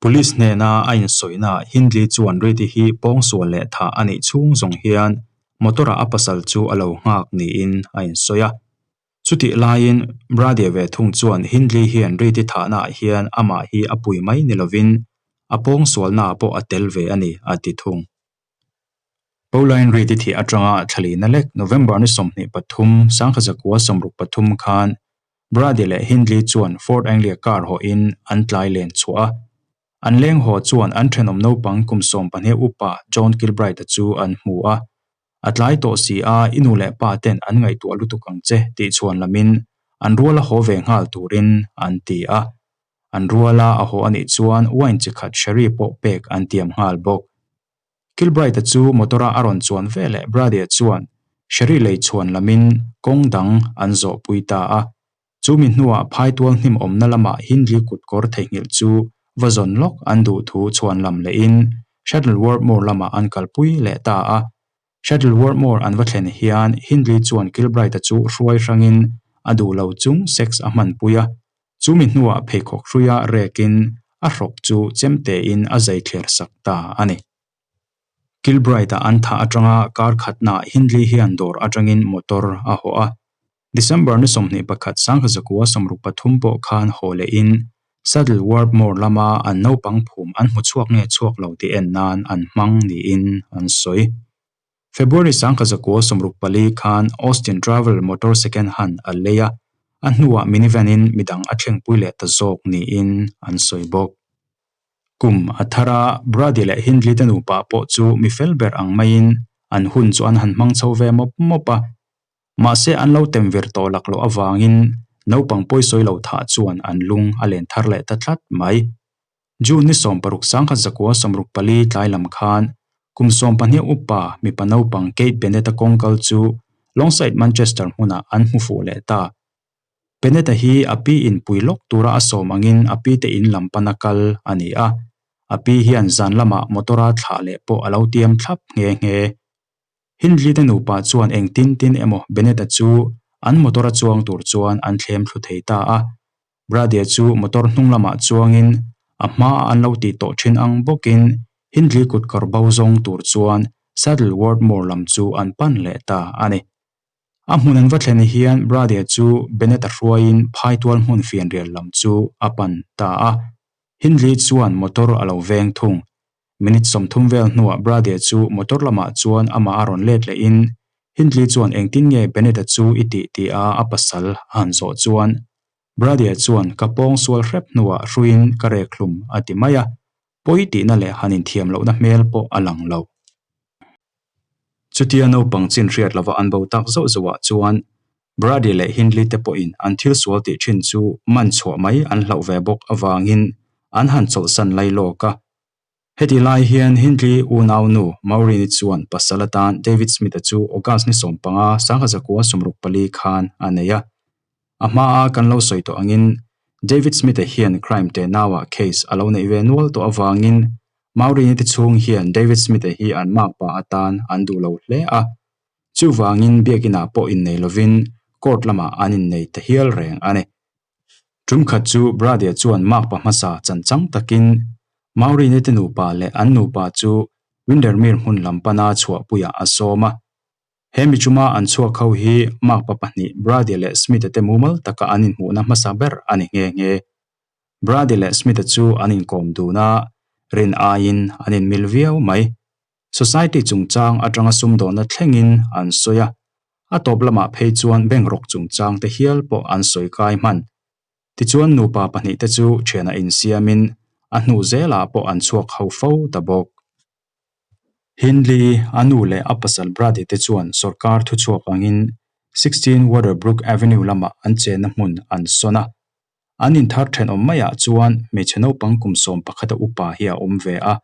Speaker 1: Police hnena a insawihnaah Hindley chuan Reid-i hi pawngsual leh thah a nih chhung zawng hian motor-ah a pasal chu a lo nghak niin a insawi a. Chutih laiin Brady ve thung chuan Hindley hian Reid-i thahnaah hian amah hi a pui mai ni lovin a pawngsualnaah pawh a tel ve a ni a ti thung. Pauline Reid-i thih atanga thlalina lek November ni 23, 1963 khan Brady leh Hindley chuan Ford Anglia car hawhin an tlai len chhuah a. An leng haw chuan an thenawm naupang kum 12 upa John Kilbride-a chu an hmu a. A tlai tawh si a, i nu leh pa ten an ngaihtuah lutuk ang che tih chhuan lamin an ruala haw ve nghal turin an ti a. An ruala a haw a nih chuan wine chi khat sherry pawh pek an tiam nghal bawk. Kilbride-a chu motor-a a rawn chuan veleh Brady-a chuan sherry lei chhuan lamin kawng dang an zawhpui ta a. Chu mi hnuah phaitual hnim awmna lamah Hindley kutkawr theihnghilh chu va zawn lawk an duh thu chhuan lam lehin Shuttleworth Moor lamah an kalpui leh ta a. Shuttleworth Moor an va thlen hian Hindley chuan Kilbride-a chu hruai hrangin a duh lo chung sex a hmanpui a. Chu mi hnuah pheikhawk hruia rekin a hrawk chu chemtein a zai thler sak ta a ni. Kilbride-a an thah atanga kar khatnaah Hindley hian dawr atangin motor a hawh a. December ni 21 1963 pawh khan haw lehin Saddleworth Moor lama an naupang phum an hmu chhuak nge chhuak lo tih en nan an hmang niin an sawi. February 1964 khan Austin Travel motor second hand a lei a, a hnuah minivan-in midang a thlengpui leh ta zawk niin an sawi bawk. Kum a thar a, Brady leh Hindley te nupa pawh chu mi fel ber ang maiin an hun chu an han hmang chho ve mawp mawp a. Mahse an lo tem vir tawh lak loh avangin naupang pawisawi lo thah chuan an lung a len thar leh ta tlat mai. June ni 16 1964 tlai lam khan kum 12 upa mipa naupang Kate Bennett-a kawngkal chu Longsight Manchester hmunah an hmu fuh leh ta. Bennett-a hi a pi inpui lawk tura a sawm angin a pi te in lam pana kal a ni a, a pi hian zan lamah motor-a thlah leh pawh a lo tiam thlap nghe nghe. Hindley te nupa chuan engtin tin emaw Bennett-a chu an motor-a chuang tur chuan an thlem thlu thei ta a. Brady-a chu motor hnung lamah chuangin a hmaa an lo tih tawh thin ang bawkin Hindley kut kawr bo zawng tur chuan Saddleworth Moor lam chu an pan leh ta a ni. A hmun an va thlen hian Brady-a chu Bennett-a hruaiin phaitual hmun fianrial lam chu a pan ta a. Hindley chuan motor a lo veng thung. Minute 30 vel hnuah Brady-a chu motor lamah chuan amah a rawn let lehin Hindley chuan engtin nge Bennett-a chu i tih tih a a pasal a han zawh chuan Brady-a chuan ka pawng sual hrep hnuah hruiin ka rek hlum a ti mai a, pawi tihna leh han inthiam lohna hmel pawh a lang lo. Chutia naupang chin hriat lova an bo tak zauh zauhah chuan Brady leh Hindley te pawhin an thil sual tih thin chu man chhuah mai an hlauh ve bawk avangin an han chawlhsan lai lawk a. Heti lai hian Hindley unaunu Maureen-i chuan pasal atan David Smith-a chu August ni 15, 1964 khan a nei a. A hmaa kan lo sawi tawh angin David Smith-a hian crime te nauah case a lo neih ve nual tawh avangin Maureen-i te chhung hian David Smith-a hi an makpa atan an duh lo hle a. Chuvangin biakinah pawh innei lovin court lamah an innei ta hial reng a ni. Tum khat chu Brady-a chuan makpa hmasa chanchang takin Maureen-i te nupa leh an nupa chu Windermere hmun lam pana chhuahpuiah a sawm a. He mi chuma an chhuak ho hi makpa pahnih Brady leh Smith-a te mumal taka an inhmuhna hmasa ber a ni nghe nghe. Brady leh Smith-a chu an inkawm dun a, rin aiin an inmil viau mai. Society chungchang atanga sumdawnna thlengin an sawi a, a tawp lamah phei chuan bank rawk chungchang te hial pawh an sawi kai hman. Tichuan nupa pahnihte chu thianah insiamin a hnu zelah pawh an chhuak ho fo ta bawk. Hindley, a nu leh a pasal Brady te chuan sawrkar thuchhuak angin 16 Waterbrook Avenue lamah an chenna hmun an sawn a. An inthar thenawm maiah chuan hmeichhe naupang kum 11 a upa hi a awm ve a.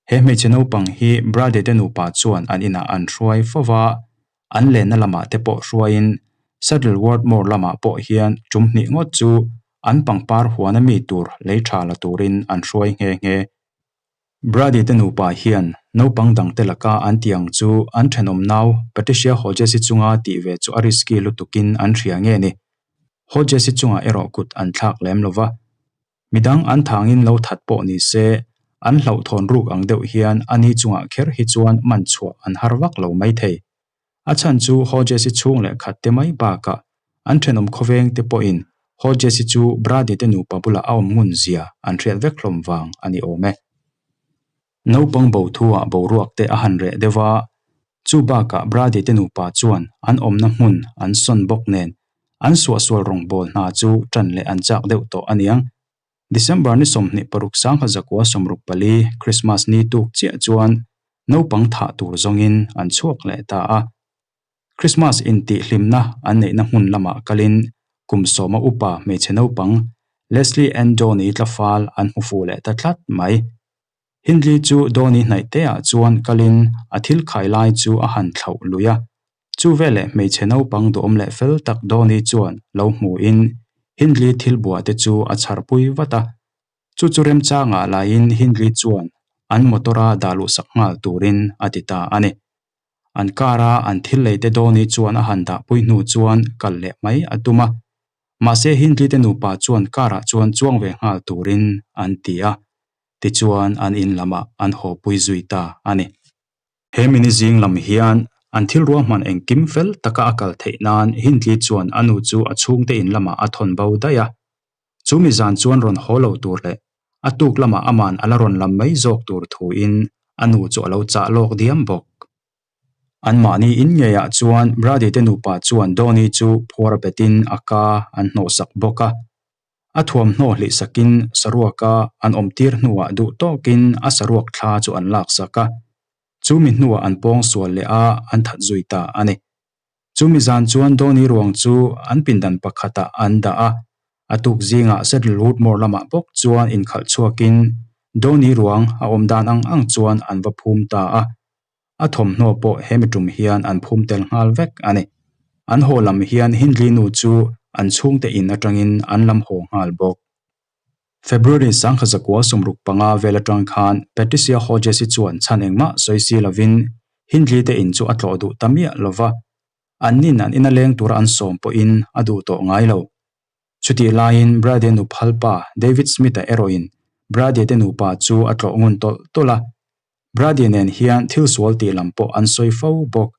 Speaker 1: He hmeichhe naupang hi Brady te nupa chuan an inah an hruai fo va, an lenna lamah te pawh hruaiin Saddleworth Moor lamah pawh hian tum hnih ngawt chu an pangpar huana mi tur lei tha la turin an hruai nghe nghe. Brady te nupa hian naupang dangte laka an tih ang chu an thenawm nau Patricia Hodges-i chunga tih ve chu a risky lutukin an hria nge ni. Hodges-i chungah erawh kut an thlak lem lo va. Midang an thangin lo that pawh ni se, an hlauhthawn ruk ang deuh hian ani chungah kher hi chuan man chhuah an har vak lo maithei. A chhan chu Hodges-i chhung leh khat te mai bakah an thenawm khawveng te pawhin Hodges-i chu Brady te nupa bulah a awm ngun zia an hriat vek hlawm vang a ni awm e. Naupang bo thuah boruak te a han reh deuh a, chu bakah Brady te nupa chuan an awmna hmun an sawn bawk nen an suahsual rawngbawl hna chu tan leh an chak deuh tawh a niang. December ni 26 1964 Christmas ni tuk chiah chuan naupang thah tur zawngin an chhuak leh ta a. Christmas intihhlimna an neihna hmun lamah kalin kum sawma upa hmeichhe naupang Leslie Ann Downey tlafal an hmu fuh leh ta tlat mai. Hindley chu Downey hnaih teah chuan kalin a thil khai lai chu a han thlauh lui a. Chu veleh hmeichhe naupang duhawm leh fel tak Downey chuan lo hmuin Hindley thil bua te chu a chharpui vat a. Chu chu remchangah laiin Hindley chuan an motor-a dah luhsak nghal turin a ti ta a ni. An car-a an thil lei te Downey chuan a han dahpui hnu chuan kal leh mai a tum a. Mahse Hindley te nupa chuan car-ah chuan chuang ve nghal turin an ti a. Tichuan an in lamah an hawpui zui ta a ni. He mini zing lam hian an thil ruahman engkim fel taka a kal theih nan Hindley chuan a nu chu a chhungte in lamah a thawn bo daih a. Chu mi zan chuan rawn haw lo tur leh a tuk lamah aman a la rawn lam mai zawk tur thuin a nu chu a lo chah lawk diam bawk. Anmahni in ngeiah chuan Brady te nupa chuan Donny chu phuar betin a ka an hnawhsak bawk a. A thuamhnaw hlih sakin saruaka an awmtir hnuah duh tawkin a saruak thla chu an laksak a. Chu mi hnuah an pawng sual leh a, an that zui ta a ni. Chu mi zan chuan Donny ruang chu an pindan pakhatah an dah a, a tuk zingah Saddlewood Moor lamah bawk chuan inkhalh chhuakin Donny ruang a awm dan ang ang chuan an va phum ta a. A thawmhnaw pawh he mi tum hian an phum tel nghal vek a ni. An haw lam hian Hindley nu chu an chhungte in atangin an lam haw nghal bawk. February 1965 vel atang khan Patricia Hodges-i chuan chhan engmah sawi si lovin Hindley te in chu a tlawh duh ta miah lo va, annin an ina leng tura an sawm pawhin a duh tawh ngai lo. Chutih laiin Brady nu phalpa David Smith-a erawhin Brady te nupa chu a tlawh ngun tawlh tawlh a, Brady nen hian thil sual tih lam pawh an sawi fo bawk.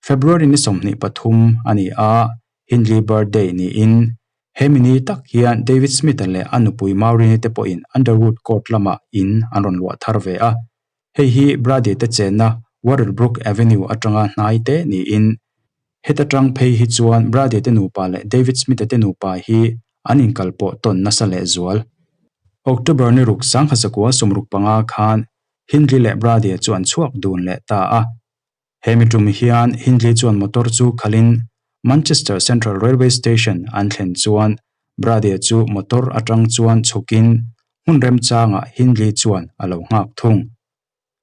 Speaker 1: February ni 23 a ni a, Hindley birthday niin hemi ni tak hian David Smith-a leh a nupui Maureen-i te pawhin Underwood Court lamah in an rawn luah thar ve a. Hei hi Brady te chenna Wattlebrook Avenue atanga hnai te niin heta tang phei hi chuan Brady te nupa leh David Smith-a te nupa hi an inkalpawh tawn nasa lehzual. October ni ruk 1965 khan Hindley leh Brady chu an chhuak dun leh ta a. He mi tum hian Hindley chuan motor chu khalhin Manchester Central Railway Station an thlen chuan Brady chu motor atang chuan chhukin hmun remchangah Hindley chuan a lo nghak thung.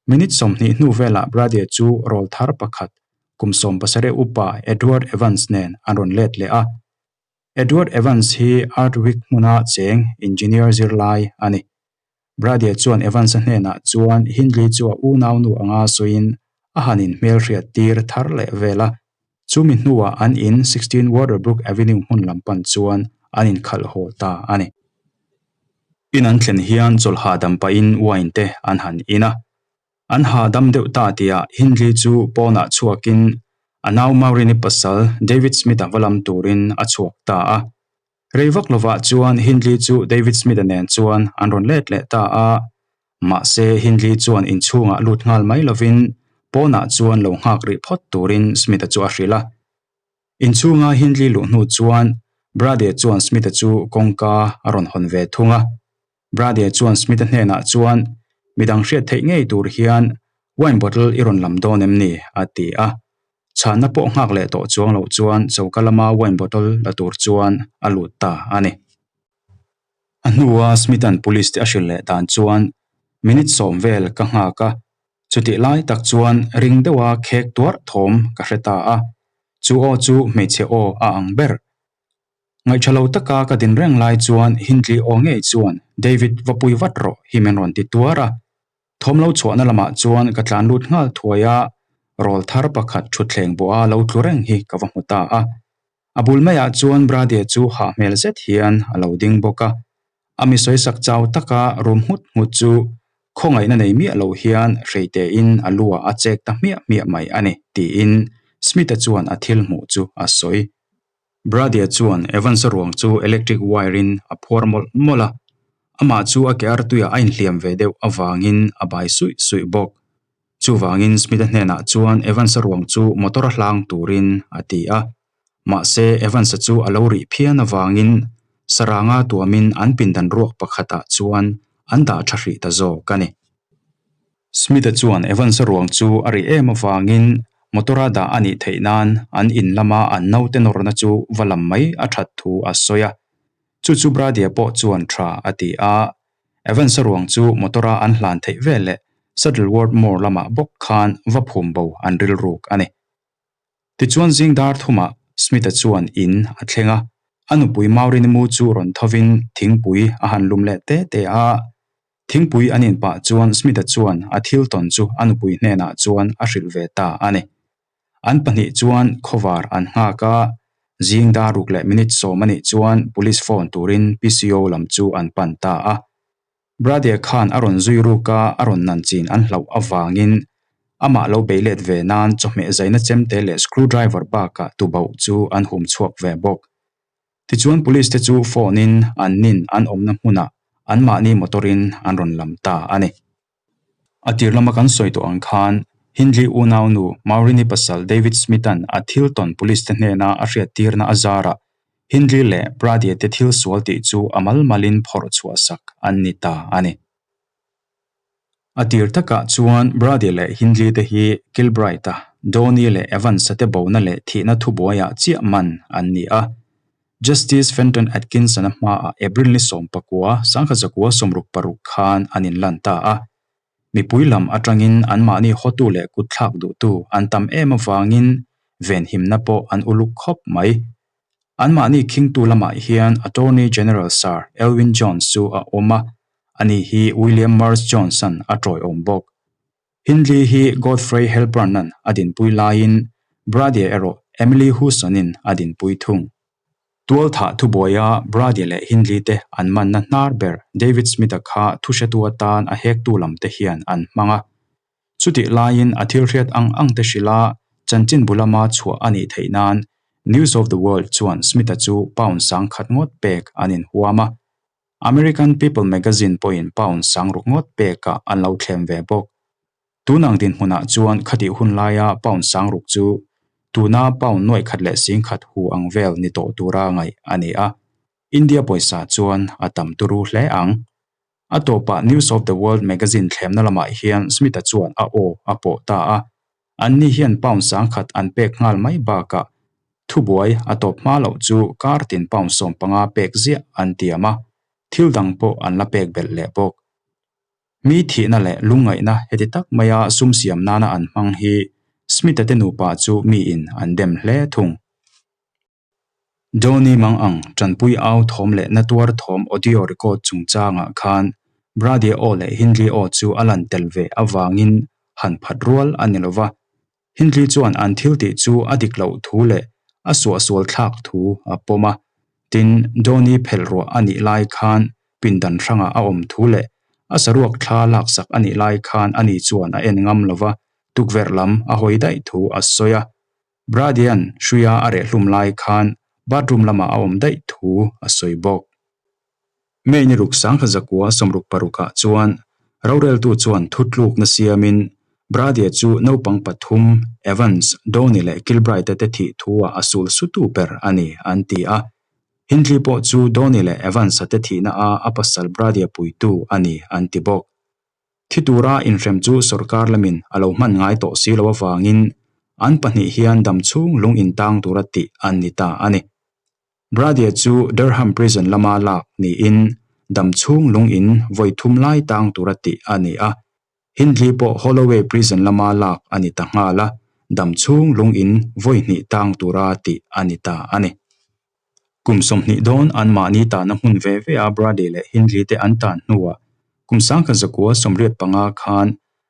Speaker 1: Minute 20 hnu velah Brady chu rawl thar pakhat kum 17 upa Edward Evans nen an rawn let leh a. Edward Evans hi Ardwick hmuna cheng engineer zirlai a ni. Brady chuan Evans-a hnenah chuan Hindley chu a unaunu anga sawiin a han inhmelhriat tir thar leh vel a. Chu mi hnuah an in 16 Waterbrook Avenue hmun lam pan chuan an inkhalh haw ta a ni. In an thlen hian chawlh hahdam pahin wine te an han in a. An hahdam deuh ta tihah Hindley chu pawnah chhuakin a nau Maureen-i pasal David Smith-a va lam turin a chhuak ta a. Rei vak lovah chuan Hindley chu David Smith-a nen chuan an rawn let leh ta a. Mahse Hindley chuan inchhungah lut nghal mai lovin pawnah chuan lo nghak rih phawt turin Smith-a chu a hrilh a. Inchhunga Hindley luh hnu chuan. Brady-a chuan Smith-a chu kawngka a rawn hawn ve thung a. Brady-a chuan Smith-a hnenah chuan, Midang hriat theih ngei tur hian wine bottle i rawn lam dawn em ni? a ti a. Chhanna pawh nghak leh tawh chuang loh chuan choka lama wine bottle la tur chuan a lut ta a ni. A hnua Smith-a'n police te a hrilh leh dan chuan minute sawm vel ka nghak a, chutih lai tak chuan ring deuha khek tuarh thawm ka hre ta a, chu aw chu hmeichhe aw a ang ber. Ngaihṭha lo taka ka din reng lai chuan Hindley aw ngei chuan David va pui vat rawh hi min rawn ti tuar a. Thawm lo chhuahna lamah chuan ka tlan lut nghal thuai a, rawl thar pakhat thutthleng bawha lo tlu reng hi ka va hmu ta a. A bul maiah chuan Brady-a chu hah hmel zet hian a lo ding bawk a. A mi sawisak chau taka rum nghut nghut chu khawngaihna nei miah lo hian hreitein a luah a chek ta hmiah hmiah mai a ni, tiin Smith-a chuan a thil hmuh chu a sawi. Brady-a chuan Evans-a ruang chu electric wire-in a phuar mawlh mawlh a, amah chu a ke artuiah a inhliam ve deuh avangin a bai suih suih bawk. Chuvangin Smith-a hnenah chuan Evans-a ruang chu motor-a hlang turin a ti a. Mahse, Evans-a chu a lo rih phian avangin saranga tuamin an pindan ruak pakhatah chuan an dah tha hrih ta zawk a ni. Smith-a chuan Evans-a ruang chu a rih em avangin motor-a dah a nih theih nan an in lama an naute nawrna chu va lam mai a that thu a sawi a. Chu chu Brady-a pawh chuan tha a ti a. Evans-a ruang chu motor-a an hlan theih veleh Saddleworth Moor lamah bawk khan va phum bo an rilruk a ni. Tichuan zing dar thumah Smith-a chuan in a thleng a, a nupui Maureen-i mu chu rawn thovin thingpui a han lum leh te te a. Thingpui an in pah chuan Smith-a chuan a thil tawn chu a nupui hnenah chuan a hrilh ve ta a ni. An pahnih chuan khawvar an nghak a, zing dar ruk leh minute sawm a nih chuan police phone turin PCO lam chu an pan ta a. Brady-a khan a rawn zui ruk a, a rawn nan chin an hlauh avangin amah lo bei let ve nan chawhmeh zaina chemte leh screwdriver bakah tubauh chu an hum chhuak ve bawk. Tichuan police te chu phone in an nin an awmna hmunah anmahni motor in an rawn lam ta a ni. A tir lama kan sawi tawh ang khan Hindley unaunu Maureen-i pasal David Smith-a'n a thil tawn police te hnena a hriattirna a zarah Hindley leh Brady-a te thil sual tih chu a mal malin phawrh chhuah sak an ni ta a ni. A tir takah chuan Brady leh Hindley te hi Kilbride-a, Downey leh Evans-a te bona leh thihna thubuaiah chiah man an ni a. Justice Fenton Atkinson-a hmaah April ni 19, 1966 khan an inlan ta a. Mipui lam atangin anmahni hawtu leh kutthlak duhtu an tam em avangin venhimna pawh an uluk khawp mai. Anmahni khingtu lamah hian Attorney General Sir Elwyn Jones chu a awm a, ani hi William Mars Jones-a'n a tawiawm bawk. Hindley hi Godfrey Halpern-a'n a dinpui laiin Brady-a erawh Emily Hewson-in a dinpui thung. Tualthah thubuaia Brady leh Hindley te an manna hnar ber David Smith-a kha thuhretu atan a hektu lam te hian an hmang a. Chutih laiin a thil hriat ang ang te hrilh a, chanchinbu lama chhuah a nih theih nan News of the World chuan Smith-a chu pound sangkhat ngawt pek an inhuam a. American People magazine pawhin pound sangruk ngawt pekah an lo thlem ve bawk. Tun ang dinhmunah chuan khatih hun laia pound sangruk chu tuna pound nuaih khat leh singkhat hu ang vel ni tawh tura ngaih a ni a, India pawisa chuan a tam turu hle ang. A tawpah News of the World magazine thlemna lamah hian Smith-a chuan a aw a pawh ta a, anni hian pound sangkhat an pek nghal mai bakah thubuai a tawp hma loh chu kar tin pound 15 pek ziah an tiam a, thil dang pawh an la pek belh leh bawk. Mi thihna leh lungngaihna heti tak maia sum siam nana an hmang hi Smith-a te nupa chu miin an dem hle thung. Donny mang ang tanpui au thawm leh na tuar thawm audio record chungchangah khan Brady aw leh Hindley aw chu a lan tel ve avangin han phat rual a ni lova. Hindley chuan an thil tih chu a dik loh thu leh a suahsual thlak thu a pawm a. Tin, Donny phelh ruah a nih lai khan pindan hrangah a awm thu leh a saruak thla laksak a nih lai khan ani chuan a en ngam lova, tukverh lam a hawi daih thu a sawi a. Brady-a'n hruia a rehhlum lai khan bathroom lamah a awm daih thu a sawi bawk. May ni ruk sangha zakua 66ah chuan roreltu chuan thutlukna siamin Brady-a chu naupang pathum Evans, Downey leh Kilbride-a te thih thu-ah a sul sutu ber a ni an ti a. Hindley pawh chu Donny leh Evans-a te thihna a a pasal Brady-a puitu a ni an ti bawk. Thi tura inhrem chu sorkar lamin a lo hman ngai tawh si lo avangin an pahnih hian damchhung lung intang tura tih an ni ta a ni. Brady-a chu Durham Prison lama lak niin damchhung lung in vawi thum lai tang tura tih a ni a. Hindley pawh Holloway Prison lama lak a ni ta nghal a, damchhung lung in vawi hnih tang tura tih a ni ta a ni. Kum 20 dawn anmahni tahna hmun ve ve a Brady leh Hindley te an tan hnuah kum 1985 khan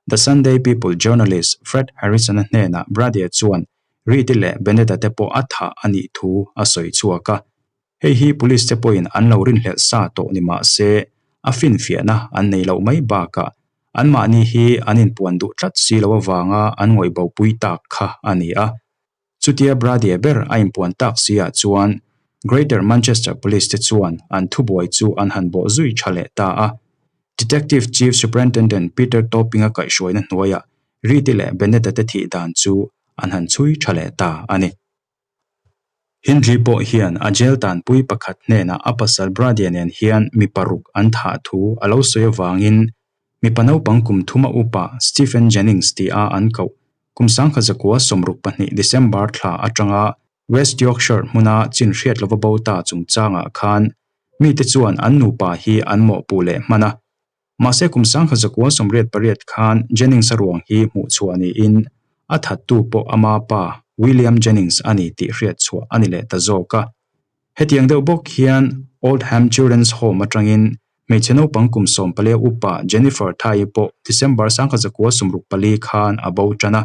Speaker 1: The Sunday People journalist Fred Harrison-a hnenah Brady-a chuan Reid-i leh Bennett-a te pawh a thah a nih thu a sawi chhuak a. Hei hi police te pawhin an lo rinhlelh sa tawh ni mah se a finfiahna an nei loh mai bakah anmahni hi an inpuan duh tlat si lo avanga an ngawih bopui tak kha a ni a. Chutia Brady-a ber a inpuan tak si ah chuan Greater Manchester Police te chuan an thubuai chu an han bawh zui tha leh ta a. Detective Chief Superintendent Peter Topping-a kaihhruaina hnuaiah Reid-i leh Bennett-a te thih dan chu an han chhui tha leh ta a ni. Hindley pawh hian a jail tanpui pakhat hnenah a pasal Brady-a nen hian mi paruk an thah thu a lo sawi avangin mipa naupang kum thuma upa Stephen Jennings tia an koh Kum 1962 December thla atanga West Yorkshire hmuna chin hriat lova bo ta chungchangah khan mite chuan an nupa hi an mawhpuh leh hman a. Mahse kum 1988 khan Jennings-a ruang hi hmuh chhuah niin a thattu pawh ama pa William Jennings a ni tih hriat chhuah a ni leh ta zawk a. Hetiang deuh bawk hian Oldham Children's Home atangin hmeichhe naupang kum 14 upa Jennifer Thai pawh December 1964 khan a bo tan a.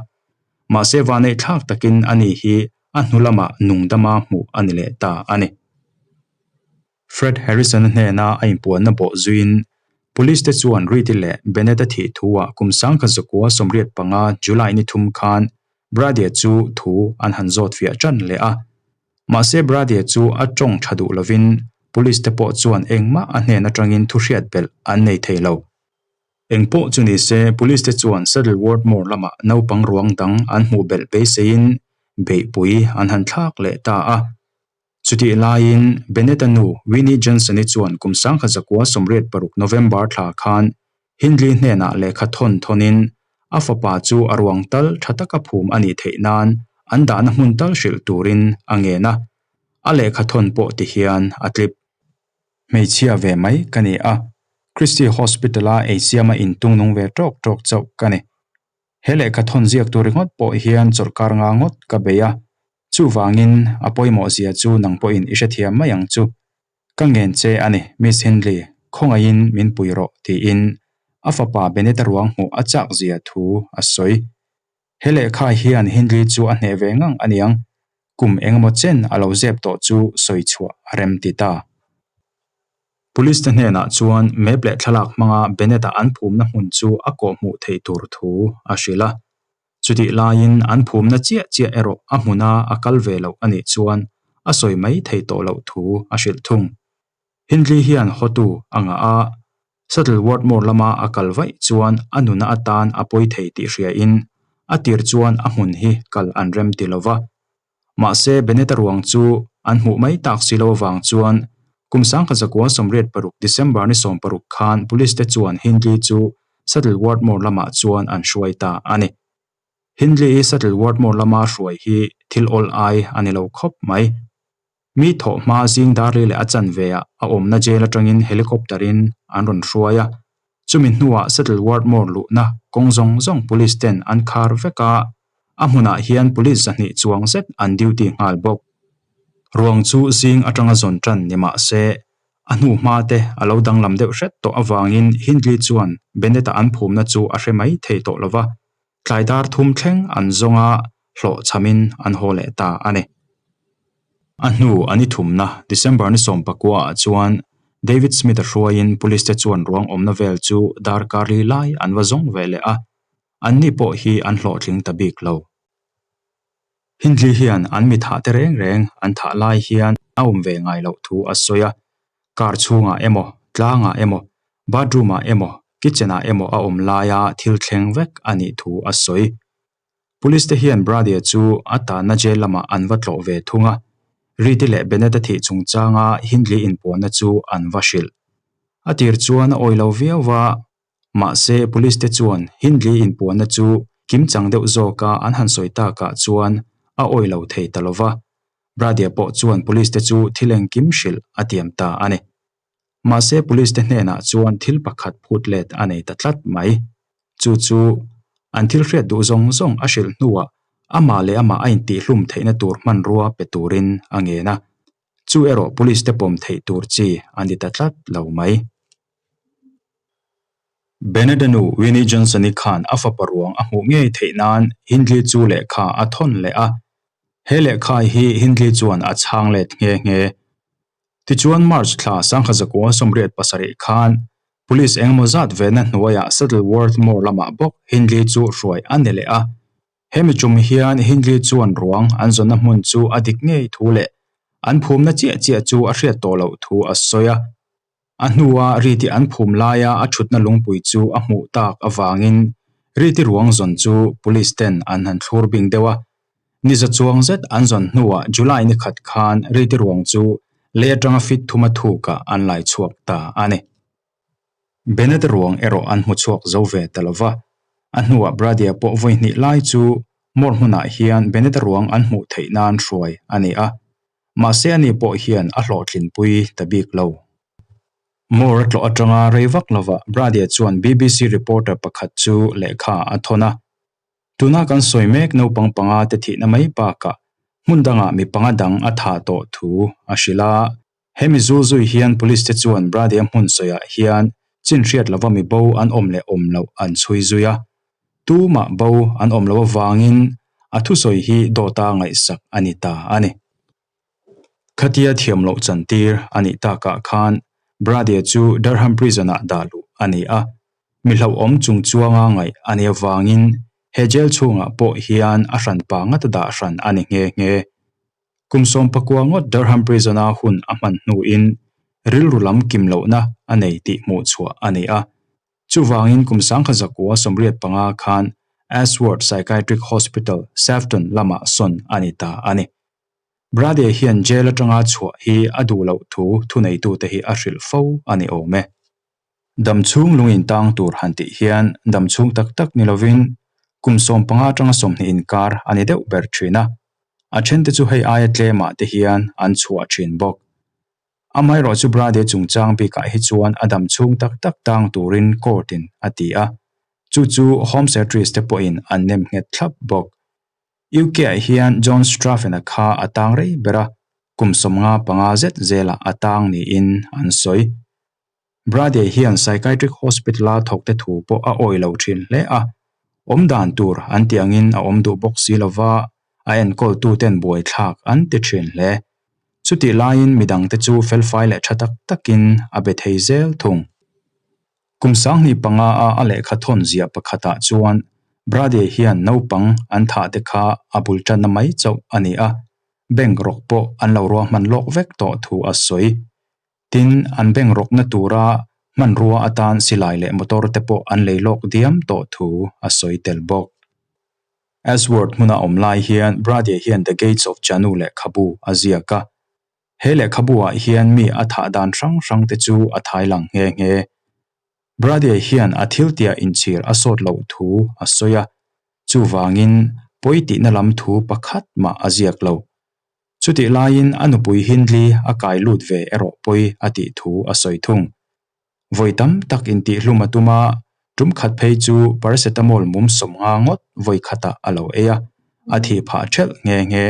Speaker 1: Mahse vaneih thlak takin ani hi a hnu lamah nungdama hmuh a ni leh ta a ni. Fred Harrison-a hnena a inpuanna bawh zuiin Police te chuan Reid-i leh Bennett-a thih thu-ah kum 1985 July ni thum khan Brady-a chu thu an han zawt fiah tan leh a. Mahse Brady-a chu a tawng tha duh lovin Police te pawh chuan engmah a hnen atangin thu hriat belh an nei thei lo. Eng pawh chu ni se Police te chuan Saddleworth Moor lamah naupang ruang dang an hmuh belh beiseiin beihpui an han thlak leh ta a. Chutih laiin Bennett-a nu Winnie Johnson-i chuan kum 1986 November thla khan Hindley hnenah lehkha thawn thawnin a fapa chu a ruang tal tha taka phum a nih theih nan an dahna hmun tal hrilh turin a ngen a, a lehkha thawn pawh ti hian a tlip. Hmeichhia ve mai ka ni a, Christie Hospital-a eisiama intungnung ve tawk tawk chauh ka ni. He lehkha thawn ziak tur ringawt pawh hian chawlhkar nga ngawt ka bei a, chuvangin a pawimawh zia chu nang pawhin i hrethiam mai ang chu. Ka ngen che a ni, Miss Hindley, khawngaihin min pui rawh, tiin a fapa Bennett-a ruang hmuh a chak zia thu a sawi. He lehkha hian Hindley chu a hneh ve ngang a niang, kum engemaw chen a lo zep tawh chu sawi chhuah a rem ti ta. Police te hnenah chuan map leh thlalak hmanga Bennett-a an phumna hmun chu a kawhhmuh theih tur thu a hrilh a. Chutih laiin an phumna chiah chiah erawh a hmuna a kal ve loh a nih chuan a sawi mai thei tawh loh thu a hrilh thung. Hindley hian hotu a ngah a, Saddleworth Moor lama a kal vaih chuan a nuna atan a pawi thei tih hriain a tir chuan a hmun hi kal an rem ti lo va. Mahse Bennett-a ruang chu an hmuh mai tak si lo avang chuan kum 1986 December ni 16 khan Police te chuan Hindley chu Saddleworth Moor lamah chuan an hruai ta a ni. Hindley-i Saddleworth Moor lama hruai hi thil awl ai a ni lo khawp mai. Mi thawh hma zing darli leh a chanve ah a awmna jail atangin helicopter-in an rawn hruai a. Chumi hnuah Saddleworth Moor luhna kawng zawng zawng police ten an khar vek a, a hmunah hian police 200 chuang zet an duty nghal bawk. Ruang chu zing atanga zawn tan ni mah se, a hnu hma te a lo danglam deuh hret tawh avangin Hindley chuan Bennett-a an phumna chu a hre mai thei tawh lo va, Tlai dar thum thleng an zawng a, hlawhchhamin an haw leh ta a ni. A hnu a ni thumna December ni 19 ah chuan David Smith-a hruaiin police te chuan ruang awmna vel chu darkar li lai an va zawng ve leh a, anni pawh hi an hlawhtling ta bik lo. Hindley hian an mi thah te reng reng an thah lai hian a awm ve ngai loh thu a sawi a, car chhungah emaw, tlangah emaw, bathroom-ah emaw, kitchen-ah emaw a awm laia thil thleng vek a nih thu a sawi. Police te hian Brady-a chu a tanna jail lamah an va tlawh ve thung a. Reed-i leh Bennett-a thih chungchanga Hindley inpuanna chu an va hrilh. A tir chuan a awi lo viau va, mahse police te chuan Hindley inpuanna chu kimchang deuh zawka an han sawi takah chuan a awi lo thei ta lo va. Brady-a pawh chuan police te chu thil engkim hrilh a tiam ta a ni. Mahse police te hnenah chuan thil pakhat phut let a nei ta tlat mai. Chu chu an thil hriat duh zawng zawng a hrilh hnuah amah leh amah a intihhlum theihna tur hmanrua pe turin a ngen a. Chu erawh police te pawm theih tur chi a ni ta tlat lo mai. Bennett-a nu Winnie Johnson-i khan a fapa ruang a hmuh ngei theih nan Hindley chu lehkha a thawn leh a. He lehkha hi Hindley chuan a chhang let nghe nghe. Tichuan March thla sangha zakua 87 khan Police engemaw zat vehna hnuaiah Saddleworth Moor lamah bawk Hindley chu hruai a ni leh a. Hemi tum hian Hindley chuan ruang an zawnna hmun chu a dik ngei thu leh an phumna chiah chiah chu a hriat tawh loh thu a sawi a. A hnua Riti an phum laia a thutna lungpui chu a hmuh tak avangin Riti ruang zawn chu Police ten an han thlur bing deuh a. Ni za chuang zet an zawn hnuah July ni khat khan Riti ruang chu lei atanga fit thuma thukah an lai chhuak ta a ni. Bennett ruang erawh an hmu chhuak zo ve ta lo va, a hnuah Bradia pawh vawi hnih lai chu Moor hmunah hian Bennett ruang an hmuh theih nan hruai a ni a, mahse ani pawh hian a hlawhtlinpui ta bik lo. Moor a tlawh atanga rei vak lovah Bradia chuan BBC reporter pakhat chu lehkha a thawn a, Tuna kan sawi mek naupang panga te thihna mai bakah hmun dangah mi panga dang a tha tawh thu a hrilh a. Hemi zul zui hian Police te chuan Bradia hmun sawiah hian chin hriat lova mi bo an awm leh awm loh an chhui zui a. Tumah bo an awm loh avangin a thusawi hi dawta ngaihsak a ni ta a ni. Khatia thiam loh chantir a nih takah khan Bradia chu Durham Prison-ah dah luh a ni a. Mi hlauhawm chung chuanga ngaih a nih avangin he jail chhungah pawh hian a hranpa ngata dah hran a ni nghe nghe. Kum sawmpakua ngawt Durham Prison-a hun a hman hnuin rilru lam kim lohna a nei tih hmuh chhuah a ni a. Chuvangin kum sangkhat zakua 85 khan Ashworth Psychiatric Hospital, Sefton lamah sawn a ni ta a ni. Brady hian jail atanga chhuah hi a duh loh thu thuneitute hi a hrilh fo a ni awm e. Damchhung lung intang tur han tih hian damchhung tak tak ni lovin kum 15 atanga 20 inkar a ni deuh ber thin a, a thente chu hei aia tlemah te hian an chhuah thin bawk. Amaherawhchu Brady chungchang bikah hi chuan a damchhung tak tak tang turin court-in a ti a, chu chu Home Secretaries te pawhin an nem nghet thlap bawk. UK-ah hian John Straffen-a kha a tang rei ber a, kum 55 zet zelah a tang niin an sawi. Brady hian psychiatric hospital-a thawkte thu pawh a awih lo thin hle a, awm dan tur an tih angin a awm duh bawk si lova, a enkawltuten buaithlak an ti thin hle. Chutih laiin midangte chu felfai leh tha tak takin a be thei zel thung. Kum 25 a a lehkha thawn ziah pakhatah chuan Brady hian naupang an thahte kha a bul tanna mai chauh a ni a, bank rawk pawh an lo ruahman lawk vek tawh thu a sawi. Tin, an bank rawkna tura hmanrua atan silai leh motor te pawh an lei lawk diam tawh thu a sawi tel bawk. Ashworth hmuna awm lai hian Brady hian The Gates of Janu lehkhabu a ziak a. He lehkhabu-ah hian mi a thah dan hrang hrang te chu a thai lang nghe nghe. Brady hian a thiltiah inchhir a sawt loh thu a sawi a, chuvangin pawi tihna lam thu pakhat mah a ziak lo. Chutih laiin a nupui Hindley a kai lut ve erawh pawi a tih thu a sawi thung. Vawi tam tak intihhlum a tum a, tum khat phei chu paracetamol mum 50 ngawt vawi khatah a lo ei a, a thih phah ṭhelh nghe nghe.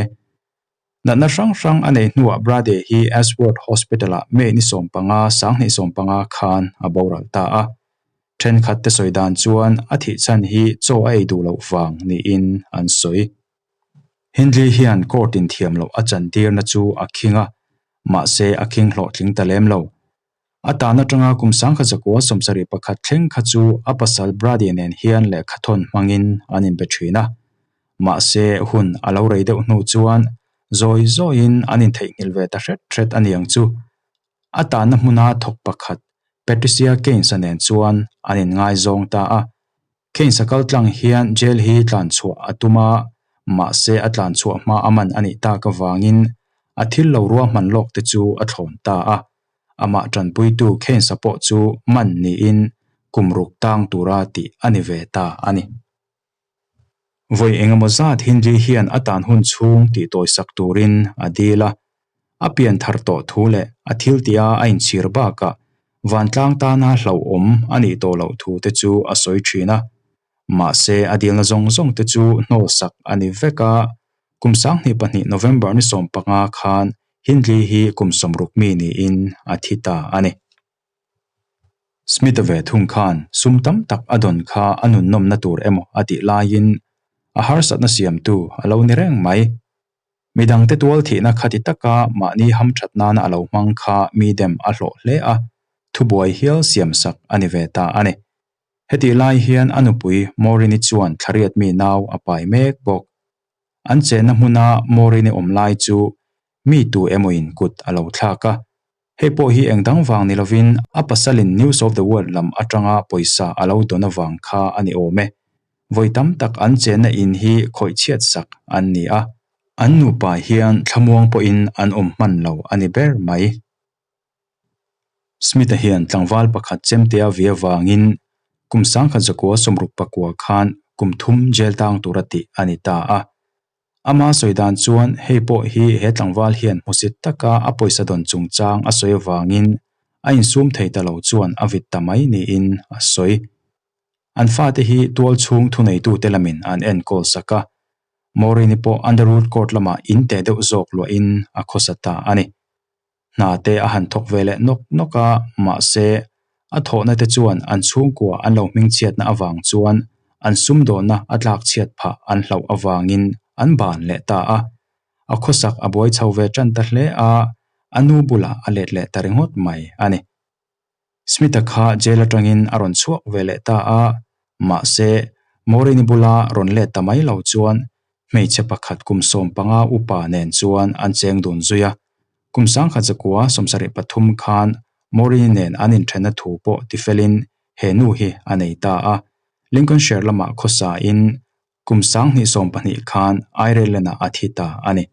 Speaker 1: Natna hrang hrang a neih hnuah Brady hi Ashworth Hospital-ah May ni 15, 2015 khan a boral ta a. Ṭhenkhat te sawi dan chuan a thih chhan hi chaw a ei duh loh vang niin an sawi. Hindley hian court in thiam loh a chantirna chu a khing a, mahse a khing hlawhtling ta lem lo. A tan atanga kum 1971 thleng kha chu a pasal Brady nen hian lehkhathawn hmangin an inbe thin a, mahse hun a lo rei deuh hnu chuan zawi zawiin an intheihnghilh ve ta hret hret a niang chu. A tanna hmuna thawk pakhat Patricia Keynes-a nen chuan an inngaizawng ta a. Keynes-a kal tlang hian jail hi tlan chhuah a tum a, mahse a tlan chhuah hma a man a nih tak avangin a thil lo ruahman lawk te chu a thlawn ta a. Amah tanpuitu Keynes-a pawh chu man niin kum ruk tang tura tih a ni ve ta a ni. Vawi engemaw zat Hindley hian a tan hun chhung tih tawisak turin a dil a. A pian thar tawh thu leh a thil tia a inchhir bakah vantlang tana hlauhawm a nih tawh loh thu te chu a sawi thin a. Mahse a dilna zawng zawng te chu hnawlsak a ni vek a, kum 2002 November ni 15 khan Hindley hi kum 60 mi niin a thi ta a ni. Smith-a ve thung khan sum tam tak a dawn kha a nunnawmna tur emaw a tih laiin a harsatna siamtu a lo ni reng mai. Midangte tual thihna khati taka mahni hamthat nana a lo hmang kha mi dem a hlawh hle a, thubuai hial siamsak a ni ve ta a ni. Hetih lai hian a nupui Maureen-i chuan thlariat mi nau a pai mek bawk. An chenna hmuna Maureen-i awm lai chu mi tu emawin kut a lo thlak a, Hei pawh hi eng dang vang ni lovin a pasalin News of the World lam atanga pawisa a lo dawn avang kha a ni awm e. Vawi tam tak an chenna in hi khawih chhiat sak an ni a. An nupa hian thlamuang pawhin an awm hman lo a ni ber mai. Smith-a hian tlangval pakhat chemtea vi avangin kum 1969 khan kum thum jail tang tura tih a ni ta a. Ama sawi dan chuan hei pawh hi he tlangval hian hmusit taka a pawisa dawn chungchang a sawi avangin a insum thei ta lo chuan a vit ta mai niin a sawi. An fate hi tual chhung thuneitute lamin an enkawl sak a, Maureen-i pawh Underwood Court lamah in teh deuh zawk luahin a khawsa ta a ni. Hna te a han thawk ve leh nawk nawk a, mahse, a thawhna te chuan an chhungkua an lo hmingchhiatna avang chuan an sumdawnna a tlakchhiat phah an hlauh avangin an ban leh ta a. A khawsak a buai chho ve tan ta hle a, a nu bulah a let leh ta ringawt mai a ni. Smith-a kha jail atangin a rawn chhuak ve leh ta a, mahse, Maureen-i bula rawn let ta mai lo chuan hmeichhe pakhat kum 15 upa nen chuan an cheng dun zui a. Kum 1973 khan Maureen-i nen an inthenna thu pawh tifelin he nu hi a nei ta a. Lincolnshire lamah khawsain kum 2020 khan Ireland-ah a thi ta a ni.